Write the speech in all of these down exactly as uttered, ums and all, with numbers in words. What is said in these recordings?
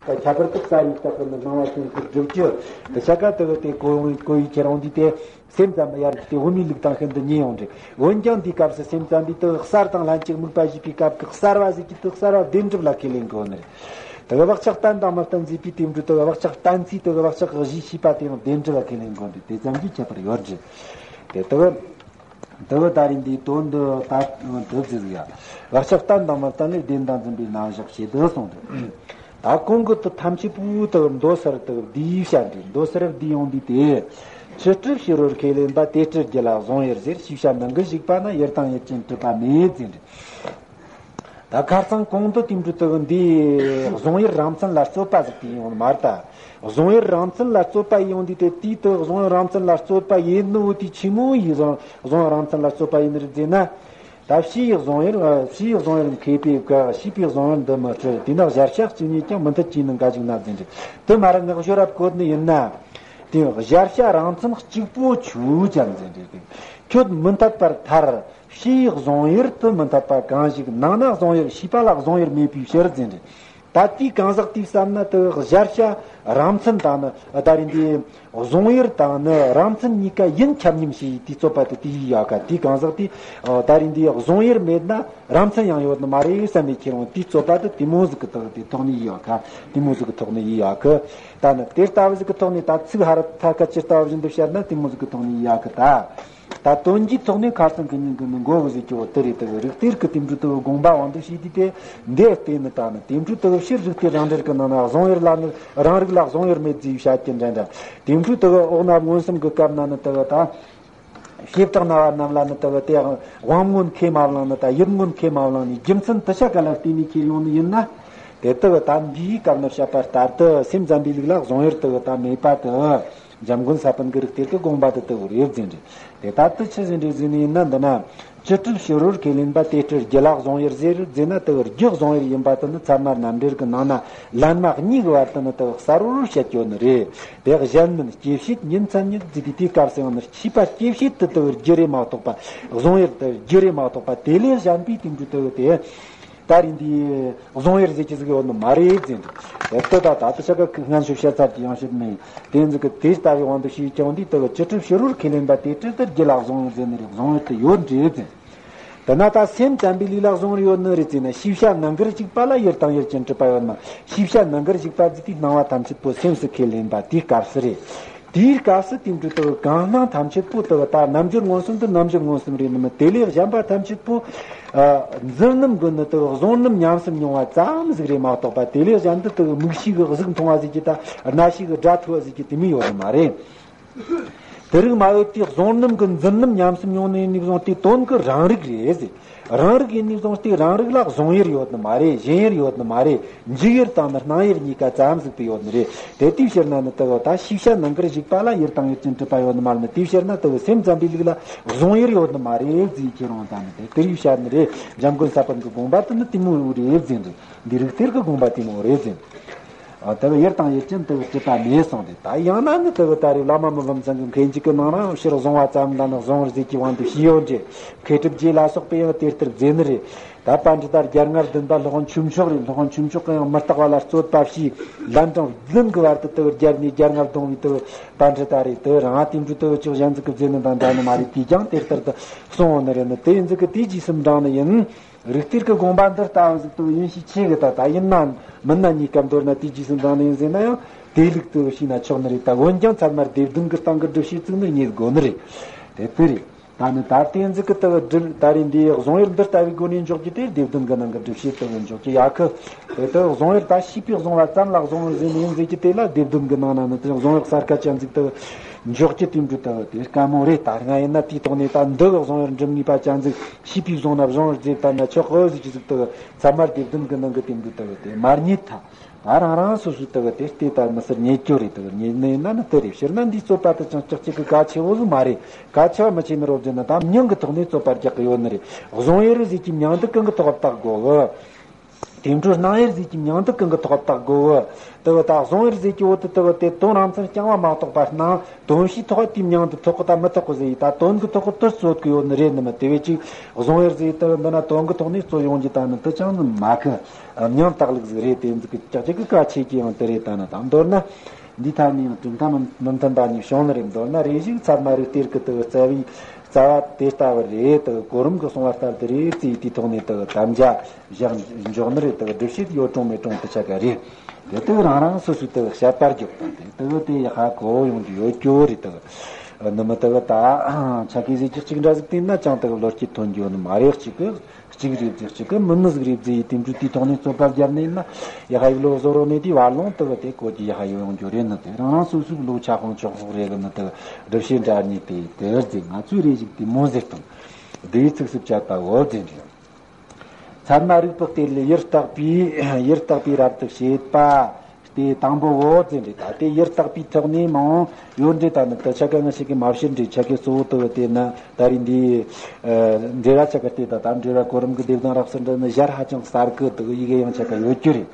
ཁྱད་པར་དུ་གསར་བའི་རྟགས་ཀྱི་ནི་སྣང་བ་ཅན་གྱི་སྒྲུབ་རྒྱུ། དེ་ཆ་ག་དེ་གི་དེ་གོ་ཡོང་གོ་ཡི་ཁྱེད་རང་འདི་དེ་སེམས་ཙམ་པ་ཡར་དེ་དབུ་མའི་ལུགས་དང་ཤིན་ཏུ་ཉེ་ཡོང་རེད། འོན་ཀྱང་འདིའི་སྐབས་སུ་སེམས་ཙམ་པའི་དེ་གི་གསར་དང་ལྷན་ཅིག་དམིགས་པ་ཞེས་པའི་སྐབས་ཀྱི་གསར་བ་ཟེར་གྱི་དེ་གསར་བ་བདེན་གྲུབ་ལ་ཁས་ལེན་དགོས་ནི་རེད། དེ་གི་བག་ཆགས་བརྟན་དང་མི་བརྟན་ཟེར་བའི་དེ་འདྲ་དེ་གི་བག་ཆགས་བརྟན་ཚུལ་དེ་གི་བག་ཆགས་གཞི་ཤེས་པ་དེ་ཡང་བདེན་གྲུབ་ལ་ཁས་ལེན་དགོས་ནི་རེད། དེ་ཙམ་གྱི་ཁྱད་པར་ཡོད་རེད། དེ་དེ་གི་དེ་བས་ད་རིང་འདིའི་དོན་འདི་ད་འདི་ཟེར་ཡ། བག་ཆགས་བརྟན་དང་མི་བརྟན་ལས་བདེན་དང་འཛིན་པའི་རྣམ་གཞག་ཞེས་འདི་གསུངས་ཏེ། ད་གོང་གི་དེ་ཐམས་ཅད་པོ་དེ་མདོ་སར་དེ་བསྡུས་བྱ་འདི་མདོ་སར་བསྡུས་ཡོང་དུས་དེ། ཕྱི་སྒྲིབ་ཕྱི་རོལ་ཁས་ལེན་པ་དེ་སྒྲིབ་རྒྱུ་ལ་གཟུང་ཡུལ་ཟེར། ཤེས་བྱ་ནང་གི་ཞིག་པ་ན་ཡུལ་དང་ཡུལ་ཅན་གྲུབ་པ་མེད་ཟེར་འདི། ད་ཁ་སང་གོང་དུ་དེ་འདྲ་དེ་འདི་གཟུང་ཡུལ་རང་མཚན་ལ་རྩོད་པ་ཟིག་དེ་ཡོང་མ་རེད་ད། གཟུང་ཡུལ་རང་མཚན་ལ་རྩོད་པ་ཡོང་དུས་དེ་དུས་དེ་གཟུང་ཡུལ་རང་མཚན་ལ་རྩོད་པ་ཡིན་ནོ་དེ་ཆི་མོ་ཡིས་གཟུང་གཟུང་ཡུལ་རང་མཚན་ལ་རྩོད་པ་ཡིན་ནི་རེད་ཟེར་ན། ད་ཕྱིའི་གཟུང་ཡུལ་ཕྱིའི་གཟུང་ཡུལ་མཁས་པའི་བཀའ་ཕྱིའི་གཟུང་ཡུལ་འདི་མི་འཁྲུལ། དེས་ན་གཞལ་བྱ་གཅིག་ཉིད་ཀྱང་མི་འཐད་ཅེས་ནི་འགའ་ཞིག་ན་ཟེར་རེད། དེ་མ་ར་ངག་བཞོ་རབ་བཀོད་ནི་ཡིན་ན། དེ་གཞལ་བྱ་རང་མཚན་གཅིག་པོ་ཆོས་ཅན་ཟེར་རེད། ཁྱོད་མི་འཐད་པར་ཐལ། ཕྱིའི་གཟུང་ཡུལ་དུ་མི་འཐད་པ་གང་ཞིག་ནང་ན་གཟུང་ཡུལ་ཤེས་པ་ལ་གཟུང་ཡུལ་མེད་པའི་ཕྱིར་ཟེར་རེད། ད་དེའི་གང་ཟག་དེའི་བསམ་ན་དེ་གཞལ་བྱ་རང་མཚན་དང་ནི་ད་རེས་འདི་གཟུང་ཡུལ་དང་ནི་རང་མཚན་གཉིས་ཀ་ཡིན་ཁྱབ་མཉམ་ཞེས་དེའི་རྩོད་པ་དེ་དེ་ཡིས་ཡོད་ཀ། དེའི་གང་ཟག་དེ་ད་རེས་འདི་གཟུང་ཡུལ་མེད་ན་རང་མཚན་ཡང་ཡོད་ནི་མ་རེད་བསམ་པའི་ཁྱེད་རང་དེའི་རྩོད་པ་དེ་དེ་མོ་ཟིག་གི་དག་དེ་ཐོག་ནས་ཡིས་ཡོད་ཀ། དེ་མོ་ཟིག་གི་ཐོག་ནས་ཡིས་ཡོད་ཀ། ད་ནི་དེ་ལྟ་བུ་ཟིག་གི་ཐོག་ནས་ད་ཚིག་ཧ་ར་ཐ་ཀ་ཅི་ལྟ་བུ་བཞིན་དུ་བཤད་ན་དེ་མོ་ཟིག་གི་ཐོག་ནས་ཡིས་ཡོད་ཀ་ད། ད་དོན་གྱི་ཐོག་ནས་ཁ་སང་གི་ཉིན་གྱི་ནི་མགོ་བོ་ཟིག་གི་འོ་དེ་རེད། དེ་རིགས་གཏེར་གྱི་དེ་འདྲ་དེ་དགོངས་པ་དབང་དུ་བྱས་དུས་དེ་འདི་བལྟས་ནི་ད་ནི་དེ་འདྲ་དེ་ཕྱིར་རིགས་གཏེར་རང་འགྲེལ་གྱི་ནང་ན་གཟུང་ཡུལ་ལ་ནི་རང་རིག་ལ་གཟུང་ཡུལ་མེད་ཅེས་བཤད་ཀྱི་འདྲ་འདྲ། དེ་འདྲ་དེ་འོག་ན་མངོན་སུམ་གྱི་སྐབས་ན་ནི་དེ་ད་བྱེ་བྲག་སྨྲ་བ་རྣམས་ལ་ནི་དེ་དེ་དབང་མངོན་ཁས་མ་བླངས་ནི་ད་ཡུལ་མངོན་ཁས་མ་བླངས་ནི་རྒྱུ་མཚན་དེ་ཆ་ག་ལ་བརྟེན་ནས་ཁྱེར་ཡོང་ནི་ཡིན་ན། དེ་དེ་ད་འདིའི་སྐབས་ན་བཤད་པ་ལྟར་དུ་སེམས་ཙམ་པའི་ལུགས་ལ་གཟུང་ཡུལ་དེ་ད་མེད་པ་དེ། འཇམ་མགོན་ས་པཎ་གྱི་རིགས་གཏེར་གྱི་དགོངས་པ་དེ་ལྟ་བུ་རེད་ཟེར་རེད། དེ་ལྟར་དུ་ཆི་ཟེར་རེད་ཟེར་ནས་ཡིན་ན་འདི་ན། ཕྱི་སྒྲིབ་ཕྱི་རོལ་ཁས་ལེན་པ་དེ་སྒྲིབ་རྒྱུ་ལ་གཟུང་ཡུལ་ཟེར་ཟེར་ན་དེ་རྒྱུ་གཟུང་ཡུལ་ཡིན་པ་དེ་ནི་ཚད་མ་རྣམ་འགྲེལ་གྱི་ནང་ན་ལན་མ་གཉིས་ཀྱི་བར་དུ་ནི་དེ་གསལ་བོར་བཤད་ཡོད་ནི་རེད། དེ་གཞན་མིན་སྐྱེ་མཆེད་ཉིད་མཚན་ཉིད་ཟེར་དུས་དེའི་སྐབས་སུ་ཡང་ནི་ཤེས་པ་སྐྱེ་མཆེད་དེ་དེ་རྒྱུ་རེད་མ་གཏོགས་པ་གཟུང་ཡུལ་དེ་རྒྱུ་རེད་མ་གཏོགས་པ་དེ་ལས་གཞན་པའི་དེ་འདྲ་དེ་དེ། ད་རིང་འདི་གཟུང་ཡུལ་ཟེར་གྱི་ཟིག་ཡོད་ནི་མ་རེད་ཟེར་འདུག་དེ་ལྟ་ད་ད་ཆ་ག་སྔན་ཞུ་བཤད་ཚར་གྱི་ཡང་ཤེས་མེད། དེ་ཟིག་གི་དེ་ལྟ་བའི་དབང་དུ་བྱས་ཀྱང་འདི་ལྟ་བུ་ཕྱི་སྒྲིབ་ཕྱི་རོལ་ཁས་ལེན་པ་དེ་སྒྲིབ་དེ་རྒྱུ་ལ་གཟུང་ཡུལ་ཟེར་ནི་རེད། གཟུང་ཡུལ་དེ་ཡོད་འདྲེ་ཟེར། དེ་ན་ད་སེམས་ཙམ་པའི་ལུགས་ལ་གཟུང་ཡུལ་ཡོད་ནི་རེད་ཟེར་ན་ཤེས་བྱ་ནང་གར་ཞུགས་པ་ལ་ཡུལ་དང་ཡུལ་ཅན་གྲུབ་པ་ཡོད་ན། ཤེས་བྱ་ནང་གར་ཞུགས་པ་ཟེར་དུས་སྣང་བ་ཐམས་ཅད་པོ་སེམས་སུ་ཁས་ལེན་པ་དེའི་སྐབས་སུ་རེད། དེའི་སྐབས་སུ་དེ་འདྲ་དུ་གང་སྣང་ཐམས་ཅད་པོ་དུ་ད་རྣམ་འགྱུར་མངོན་སུམ་དུ་རྣམ་འགྱུར་མངོན་སུམ་རེད་ནི་མི་དེ་ལས་གཞན་པ་ཐམས་ཅད་པོ། ཨ། འཛིན་རྣམ་ཀུན་ནི་དུ་གཟུང་རྣམ་ཉམས་སུ་མྱོང་བ་ཙམ་ཟིག་རེད་མ་གཏོགས་པ་དེ་ལས་གཞན་དུ་དུ་མིག་ཤེས་ཀྱི་གཟུགས་མཐོང་བ་ཟིག་གི་ད་རྣ་ཤེས་ཀྱི་སྒྲ་ཐོས་པ་ཟིག་གི་དེ་མི་ཡོད་ནི་མ་རེད། དེ་རིགས་མ་ཡོད་དུས་གཟུང་རྣམ་ཀུན་འཛིན་རྣམ་ཉམས་སུ་མྱོང་ནི་ཡིན་ནི་བཟུང་སྟེ་དོན་གྱི་རང་རིག་རེད་ཟེར། རང་རིག་ཡིན་ནི་བཟུང་སྟེ་རང་རིག་ལ་གཟུང་ཡུལ་ཡོད་ནི་མ་རེད། ཞེན་ཡུལ་ཡོད་ནི་མ་རེད། འཇུག་ཡུལ་དང་ནི་སྣང་ཡུལ་གཉིས་ཀ་ཙམ་ཟིག་ཏུ་ཡོད་ནི་རེད། དེ་དུས་ཕྱིར་ན་ནི་དེ་གོ་ད་ཤེས་བྱ་ནང་གར་ཞུགས་པ་ལ་ཡུལ་དང་ཡུལ་ཅན་གྲུབ་པ་ཡོད་ནི་མ་རེད། དེ་དུས་ཕྱིར་ན་དེ་གོ་སེམས་ཙམ་པའི་ལུགས་ལ་གཟུང་ཡུལ་ཡོད་ནི་མ་རེད་ཟེར་ཁྱེད་རང་ད་ནི་དེ་དེ་རིགས་བཤད་ནི་རེད། འཇམ་མགོན་ས་པཎ་གྱི་དགོངས་པ་དེ་ནི་དེ་མོ་རེད་ཟེར་འདུག་འདི་རིགས་གཏེར་གྱི་དགོངས་པ་དེ་མོ་རེད་ཟེར། ཨ། དེ་གི་ཡུལ་དང་ཡུལ་ཅན་དེ་གི་གྲུབ་པ་མེད་གསུངས་ཏེ། ད་ཡང་ན་ནི་དེ་གི་ད་རེས་བླ་མ་མི་ཕམ་ཚང་གི་མཁས་འཇུག་གི་ནང་ན་ཕྱིར་གཟུང་བ་ཙམ་ལ་ནི་གཟུང་བར་ཟེར་གྱི་དབང་དུ་བྱས་ཡོད་འདྲ། མཁས་གྲུབ་རྗེ་ལ་སོགས་པས་ཡང་དེ་ལྟར་མཛད་ནི་རེད། ད་པཎྜི་ཏ་རྒྱལ་རྔ་བདུན་པ་སློབ་དཔོན་ཆོས་མཆོག་རེད། སློབ་དཔོན་ཆོས་མཆོག་གིས་ཡང་མི་རྟག་པ་ལ་རྩོད་པ་བྱས། ལན་གྲངས་བདུན་གྱི་བར་དུ་དེ་གི་རྒྱལ་ནས་རྒྱལ་རྔ་བརྡུངས་པའི་དེ་གི་པཎྜི་ཏ་རེད། དེ་རང་དེ་འདྲ་དེ་གི་ཅིག་གཞན་ཟིག་གིས་མཛད་ནི་དང་འདྲ་ནི་མ་རེད། དེས་ཀྱང་དེ་ལྟར་དུ་གསུངས་ཡོད་ནི་རེད། ནི་དེ་ཡིན་ཟིག་གི་དེའི་རྗེས་སུ་འབྲངས་ནི་ཡིན། རིགས་གཏེར་གྱི་དགོངས་པ་འདི་ལྟ་བུ་ཟིག་ཏུ་ཡིན་ཞེས་ཆེ་གི། ད་ད་ཡིན་ན་མིན་ན་གཉིས་ཀ་མདོར་ན་དེའི་རྗེས་སུ་འབྲངས་ནས་ཡིན་ཟེར་ན་ཡང་དེ་ལུགས་དུ་བྱས་ན་ཆོག་ནི་རེད། ད་འོན་ཀྱང་ཚད་མར་སྡེ་བདུན་གྱི་སྟེང་གི་སྒྲུབ་བྱེད་བཙུགས་ནི་རྙེད་དགོས་ནི་རེད། དེ་དེ་རེད། ད་ནི་ད་ལྟའི་ཟིག་གི་དུ་སྒྲུབ་ད་རེས་འདིའི་གཟུང་ཡུལ་འདི་ལྟ་བུའི་སྒོ་ནས་འཇོག་རྒྱུ་དེ་སྡེ་བདུན་གྱི་ནང་གི་སྒྲུབ་བྱེད་དུ་འཇོག་རྒྱུ་ཡག་གི། དེ་དུ་གཟུང་ཡུལ་ད་ཤེས་པས་གཟུང་བ་ཙམ་ལ་གཟུང་ཡུལ་ཟེར་ནས་ཡིན་ཟེར་རྒྱུ་དེ་ལ་སྡེ་བདུན་གྱི་ནང་ན་ནི་དེ་གཟུང་ཡུལ་གསར་སྐད་ཅན་ཟིག་དུ་འཇོག་རྒྱུ་དེ་འདྲ་དུ་དེ་དཀའ་མོ་རེད། ད་སྔ་ཡིན་ན་དེའི་ཐོག་ནས་ད་འདི་གི་གཟུང་ཡུལ་འགྲུབ་ངེས་པ་ཅན་ཟིག་ཤེས་པས་བཟུང་ན་བཟུང་བར་བརྗོད་པ་ན་ཆོག་གི་ཟིག་ཅི་ཟིག་དུ་ཚད་མ་སྡེ་བདུན་གྱི་ནང་གི་དེ་འདྲ་དུ་དེ་མ་རྙེད་ཐལ། ད་རང་རང་སོ་སོའི་དུ་དེ་ལྟས་ད་མི་སྲིད་རྙེད་རྒྱུ་རེད། དུ་རྙེད་ནི་ཡིན་ན་ནི་དེ་རེད། ཕྱིར་ན་འདིའི་རྩོད་པ་དུ་ཅང་ཅག་ཅིག་གི་གལ་ཆེ་བོ་ཟིག་མ་རེད། གལ་ཆེ་བ་མི་ཆེ་ནི་རོ་བརྒྱུད་ན་ད་མྱིང་གི་ཐོག་ནས་རྩོད་པ་རྒྱག་གི་ཡོད་ནི་རེད། གཟུང་ཡུལ་ཟིག་གི་མྱིང་འདི་གང་གི་ཐོག་བཏགས་དགོས་གི། དེ་འཕྲོ་སྣང་ཡུལ་ཟེར་གྱི་མྱིང་འདི་གང་གི་ཐོག་བཏགས་དགོས་གི། དེ་གི་ད་གཟུང་ཡུལ་ཟེར་གྱི་འོ་དེ་དེ་གི་དེ་དོན་རང་མཚན་རྐྱང་བ་མ་གཏོགས་པ་སྣང་དོན་ཕྱིའི་ཐོག་དེའི་མྱིང་འདི་ཐོགས་གི་ད་མི་ཐོགས་གི་ཟེར་ཡི། ད་དོན་གི་ཐོག་གི་དེ་རྩོད་གི་ཡོད་ནི་རེད་ནི་མ། དེ་བས་ཅིག་གཟུང་ཡུལ་ཟེར་དེ་གི་འདི་ན་དོན་གི་ཐོག་ནས་རྩོད་ཡོང་རྒྱུ་ད་ནི་དེ་ཅང་ནི་མ་གི། མྱིང་བཏགས་ལུགས་ཟིག་རེད། དེ་ཟིག་གི་ཅག་ཅིག་གི་གལ་ཆེ་གི་ཡང་དེ་རེད། ད་ནི་ད་མདོར་ན། འདིའི་ཐད་ནས་ཡང་གྲུབ་མཐའ་མི་མི་མཐུན་པ་གཉིས་བྱུང་ནི་རེད། མདོར་ན་རེ་ཞིག་ཚད་མ་རིག་གཏེར་གི་དེ་གི་རྩ་བའི་རྩ་བ་དེ་ལྟ་བུ་རེད། དེ་གི་གོ་རིམ་གི་གསུང་བ་ལྟར་དུ་རེད་ཅེས་དེའི་ཐོག་ནས་དེ་གི་དམ་བཅའ་བཞག་འཇོག་ནི་རེད། དེ་གི་སྒྲུབ་བྱེད་ཡོད་གྲུང་མེད་གྲུང་དེ་ཆ་ག་རེད། དེ་དེ་གི་རང་རང་སོ་སོའི་དེ་གི་བཤད་པར་འཇོག་དང་དེ་དེ་གི་དེ་ཡག་པ་གོ་ཡོང་རྒྱུ་ཡོད་རྒྱུ་རེད། དེ་གི་ནི་མི་དེ་གི་ད་ཆ་གི་ཟེར་རྒྱུ་གཅིག་འདྲ་ཟིག་བལྟས་ན་ཅང་དེ་གི་བློ་སྐྱེད་ཐོན་རྒྱུ་ནི་མ་རེད། གཅིག་གི་གཅིག་རེད་ཟེར། གཅིག་གི་མིན་ནི་ཟིག་རེད་ཟེར་ཡི་དེ་འདྲ་དེའི་ཐོག་ནས་རྩོད་པ་བརྒྱབ་ནས་ན་ཡ་ཧ་ཡིག་ལོ་བཟོ་རོགས་ནས་དེའི་བར་ལོང་དེ་གི་དེ་གོ་རྒྱུ་ཡ་ཧ་ཡོད་ཡོང་རྒྱུ་རེད། ནི་དེ་རང་རང་སོ་སོའི་བློ་ཆ་ཁོང་ཆོག་ཧོག་རེ་གི་ནི་དེ་སྒྲུབ་བྱེད་འདྲ་གཉིས་དེ་དེར་ཟེར། ང་ཚོས་རེ་ཞིག་དེ་མོ་ཟེར་དང་དེའི་ཚིགས་སུ་བཅད་པ་འོ་ཟེར་རེད། ཚད་མ་རིག་པའི་གཏེར་ལས་ཡུལ་བརྟག་པའི་ཡུལ་བརྟག་པའི་རབ་ཏུ་བྱེད་པ། དེ་དང་པོ་འོ་ཟེར་རེད། ད་དེ་ཡུལ་བརྟག་པའི་ཐོག་ནས་མང་ཡོད་འདྲེ། ད་ནི་དེ་ཆ་ག་ང་ཞིག་གི་མ་བཤད་འདྲེ། ཆ་གི་གཙོ་བོ་དེ་བ་དེ་ན་ད་རེས་འདི་འབྲེལ་བ་ཆ་ག་དེ་ད་ད་འབྲེལ་བ་གོ་རིམ་གི་སྡེ་བདུན་རབ་གསལ་འདྲ་ནི་ཞར་ཧ་ཅང་གསར་གི་དེ་ཡི་གེ་ཡང་ཆ་ག་ཡོད་རྒྱུ་རེད།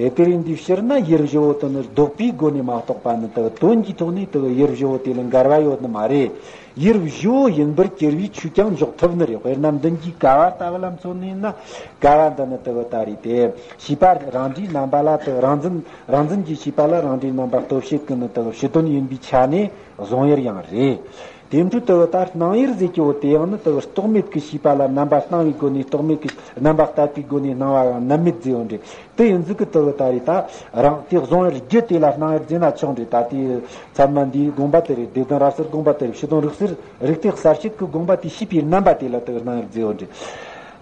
དེ་དེ་རིང་འདི་ཕྱིར་ན་ཡུལ་བཞི་བོ་དེ་ནི་ལྡོག་པའི་སྒོ་ནས་མ་གཏོགས་པ་ནི་དེ་དོན་གྱི་ཐོག་ནས་དེ་ཡུལ་བཞི་བོ་དེ་ལ་འགལ་བ་ཡོད་ནི་མ་རེད། ཡུལ་བཞི་བོ་ཡིན་པར་གྱུར་པའི་ཆོས་ཀྱང་འཇོག་ཐུབ་ནི་རེད། དཔེར་ན་མདུན་གྱི་ཀ་བ་ལྟ་བུ་ལ་མཚོན་ནས་ན་ཀ་བ་འདི་ནི་དེ་བ་ད་རེད་དེ། ཤེས་པ་རང་འབྲས་རྣམ་པ་ལ་དེ་རང་འཛིན་རང་འཛིན་གྱི་ཤེས་པ་ལ་རང་འབྲས་རྣམ་པ་སྟོབས་བྱེད་ཀྱི་ནི་དེ་བ་ཕྱི་དོན་ཡིན་པའི་ཆ་ནས་གཟུང་ཡུལ་ཡང་རེད། དེ་འཕྲོ་དེ་བ་ད་སྣང་ཡུལ་ཟེར་གྱི་བོ་དེ་ཡང་ནི་དེ་བ་རྟོག་མེད་ཀྱི་ཤེས་པ་ལ་རྣམ་པ་སྣང་བའི་སྒོ་ནས་རྟོག་མེད་ཀྱི་རྣམ་པ་གཏད་པའི་སྒོ་ནས་སྣང་བ་ཡང་རྣམ་མེད་ཟེར་ཡོད་འདྲེ། དེ་ཡིན་ཟིག་གི་དེ་བ་ད་རེད། ད་རང་དེ་གཟུང་ཡུལ་རྒྱུ་དེ་ལ་སྣང་ཡུལ་ཟེར་ན་ཆོག་འདྲེ། ད་དེ་ཚད་མ་འདིའི་དགོངས་པ་དེ་རེད། སྡེ་བདུན་རབ་གསལ་དགོངས་པ་དེ་རེད། ཕྱི་དོན་རིག་གསལ་རིག་གཏེར་གསལ་བྱེད་ཀྱི་དགོངས་པ་དེ་ཤེས་པའི་རྣམ་པ་དེ་ལ་དེ་སྣང་ཡུལ་ཟེར་ཡོད་འདྲེ།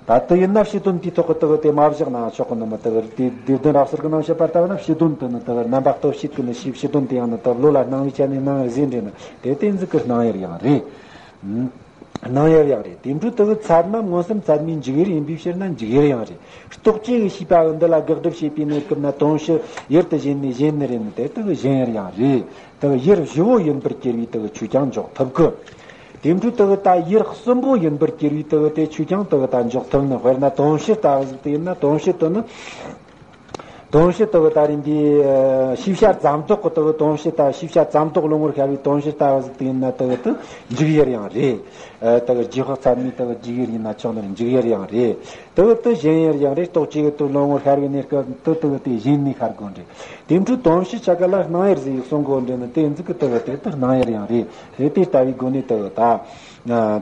ད་དེ་ཡིན་ན་ཕྱི་དོན་དེའི་ཐོག་གི་དེ་དེ་མ་བཞག་ན་ཆོག་གི་ནི་མི། དེ་སྡེ་བདུན་རབ་གསལ་གྱི་ནང་བཤད་པ་ལྟར་ན་ཕྱི་དོན་དེ་ནི་དེ་རྣམ་པ་སྟོབས་བྱེད་ཀྱི་ནི་ཤེས། ཕྱི་དོན་དེ་ཡང་ནི་དེ་བློ་ལ་སྣང་བའི་ཆ་ནས་སྣང་ཡུལ་ཟེར་འདྲེ་ནི་དེ་དེ་ཟིག་གི་སྣང་ཡུལ་ཡང་རེད། སྣང་ཡུལ་ཡང་རེད། དེ་འཕྲོ་དེ་གི་ཚད་མ་མངོན་སུམ་ཚད་མའི་འཇུག་ཡུལ་ཡིན་པའི་ཕྱིར་ན་འཇུག་ཡུལ་ཡང་རེད། རྟོག་བཅས་ཀྱི་ཤེས་པ་འདི་ལ་དགག་སྒྲུབ་བྱེད་པའི་གནས་སྐབས་ན་དོན་ཕྱིར་ཡུལ་དུ་ཞེན་ནས་ཞེན་ནི་རེད་ནི་དེ་དེ་གི་ཞེན་ཡུལ་ཡང་རེད། དེ་གི་ཡུལ་བཞི་བོ་ཡིན་པར་གྱུར་པའི་དེ་གི་ཆོས་ཀྱང་འཇོག་ཐུབ་གི། དེ་འཕྲོ་དེ་གི་ད་ཡུལ་གསུམ་པོ་ཡིན་པར་གྱུར་པའི་དེ་གི་དེ་ཆོས་ཀྱང་དེ་གི་ད་འཇོག་ཐུབ་ནི། དཔེར་ན་དོན་ཕྱིར་ལྟ་བུ་ཟིག་དེ་ཡིན་ན་དོན་ཕྱིར་དེ་ནི། དོན་ཕྱིར་དེ་གི་ད་རིང་འདི་ཤེས་བྱ་ཙམ་རྟོགས་ཀྱི་དེ་གི་དོན་ཕྱིར་ལྟ་བུ། ཤེས་བྱ་ཙམ་རྟོགས་བློ་ངོར་ཤར་བའི་དོན་ཕྱིར་ལྟ་བུ་ཟིག་དེ་ཡིན་ན་དེ་གི་དེ་འཇུག་ཡུལ་ཡང་རེད། དེ་གི་རྗེས་དཔག་ཚད་མའི་དེ་གི་འཇུག་ཡུལ་ཡིན་ན་ཆོག་ནི་རེད། འཇུག་ཡུལ་ཡང་རེད། དེ་གི་དེ་ཞེན་ཡུལ་ཡང་རེད། རྟོག་བཅས་ཀྱི་དེ་བློ་ངོར་ཤར་བའི་གནས་སྐབས་དེ་དེ་གི་དེ་ཞེན་ནས་ཤར་དགོས་འདྲེ། དེ་འཕྲོ་དོན་ཕྱིར་ཆ་ག་ལ་སྣང་ཡུལ་ཟེར་གསུང་དགོས་འདྲེ་ནི་དེ་ཟིག་གི་དེ་གི་དེ་དེ་སྣང་ཡུལ་ཡང་རེད། དེ་དེ་ལྟ་བུའི་སྒོ་ནས་དེ་གི་ད་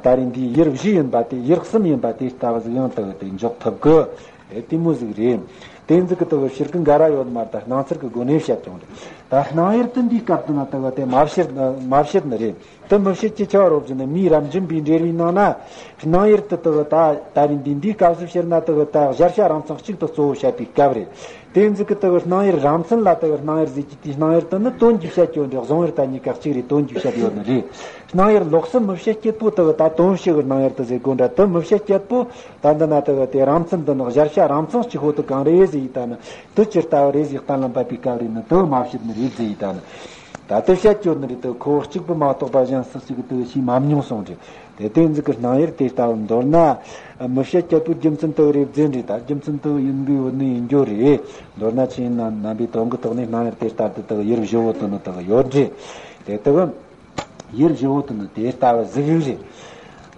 ད་རིང་འདི་ཡུལ་བཞི་ཡིན་པ་དེ་ཡུལ་གསུམ་ཡིན་པ་དེ་ལྟ་བུ་ཟིག་ཡང་དེ་གི་དེ་འཇོག་ཐུབ་གི། དེ་དེ་མོ་ཟིག་རེད། དེ་ཟིག་གི་དེ་གི་ཕྱིར་གི་འགལ་བ་ཡོད་མ་རེད། ད་སྣང་ཚུལ་གི་སྒོ་ནས་བཤད་ཀྱང་རེད། ད་སྣང་ཡུལ་དེ་འདིའི་སྐབས་དེ་ན་དེ་གི་དེ་མ་བཤད་མ་བཤད་ནི་རེད། དེ་མི་བཤད་ཀྱི་ཆེ་བ་རོབ་ཅིག་ནི་མིའི་རབ་འབྱམས་པའི་འགྲེལ་བའི་ནང་ན་སྣང་ཡུལ་དེ་དེ་གི་ད་ད་རིང་འདི་འདིའི་སྐབས་སུ་བཤད་ན་དེ་གི་ད་གཞལ་བྱ་རང་མཚན་གཅིག་ཏུ་གཙོ་བོ་བཤད་པའི་སྐབས་རེད། དེ་ཟིག་གི་དེ་གི་སྣང་ཡུལ་རང་མཚན་ལ་དེ་གི་སྣང་ཡུལ་ཟེར་གྱི་དེའི་སྣང་ཡུལ་དེ་ནི་དོན་གྱིས་བཤད་ཀྱི་ཡོད་འདྲེ། གཟུང་ཡུལ་དང་གཉིས་ཀ་གཅིག་རེད། དོན་གྱིས་བཤད་ཡོད་ནི་རེད། སྣང་ཡུལ་ལོགས་སུ་མི་བཤད་སྐྱེད་པོ་དེ་གི་ད་དོན་ཕྱིར་གི་སྣང་ཡུལ་དེ་ཟེར་དགོས་འདྲ། དེ་མི་བཤད་སྐྱེད་པོ་ད་འདི་ན་དེ་གི་དེ་རང་མཚན་དེ་ནི་གཞལ་བྱ་རང་མཚན་གཅིག་པོ་དེ་གང་རེད་ཟེར་ཡི་ད་ནི་དེ་ཇི་ལྟ་བུ་རེད་ཟེར་གཏན་ལ་འབེབས་པའི་སྐབས་རེད་ནི་དེ་མ་བཤད་ནི་རེད་ཟེར་ཡི་ད་ནི། ད་དེ་བཤད་ཀྱི་ཡོད་ནི་རེད། དེ་ཁོ་གཅིག་པུ་མ་གཏོགས་པ་གཞན་སུ་གཅིག་གི་དེ་གི་ཤེས་མ་མྱོང་གསུངས་རེད། དེ་དེ་ཟིག་གི་སྣང་ཡུལ་དེ་ལྟ་བུ་མདོར་ན་མི་བཤད་སྐྱེད་པོའི་རྒྱུ་མཚན་དེ་གི་རེད་ཟེར་འདྲེ། ད་རྒྱུ་མཚན་དེ་གི་ཡིན་དགོས་ཡོད་ནི་ཡིན་རྒྱུ་རེད། མདོར་ན་ཆོས་ཉིད་རྣམ་པའི་དོན་གི་ཐོག་ནས་སྣང་ཡུལ་དེ་ལྟར་དུ་དེ་གི་ཡུལ་བཞི་བོ་དེ་ནི་དེ་གི་ཡོད་རེད། དེ་དེ་གི་ཡུལ་བཞི་བོ་དེ་ནི་དེ་ལྟ་བུ་ཟིག་རེད།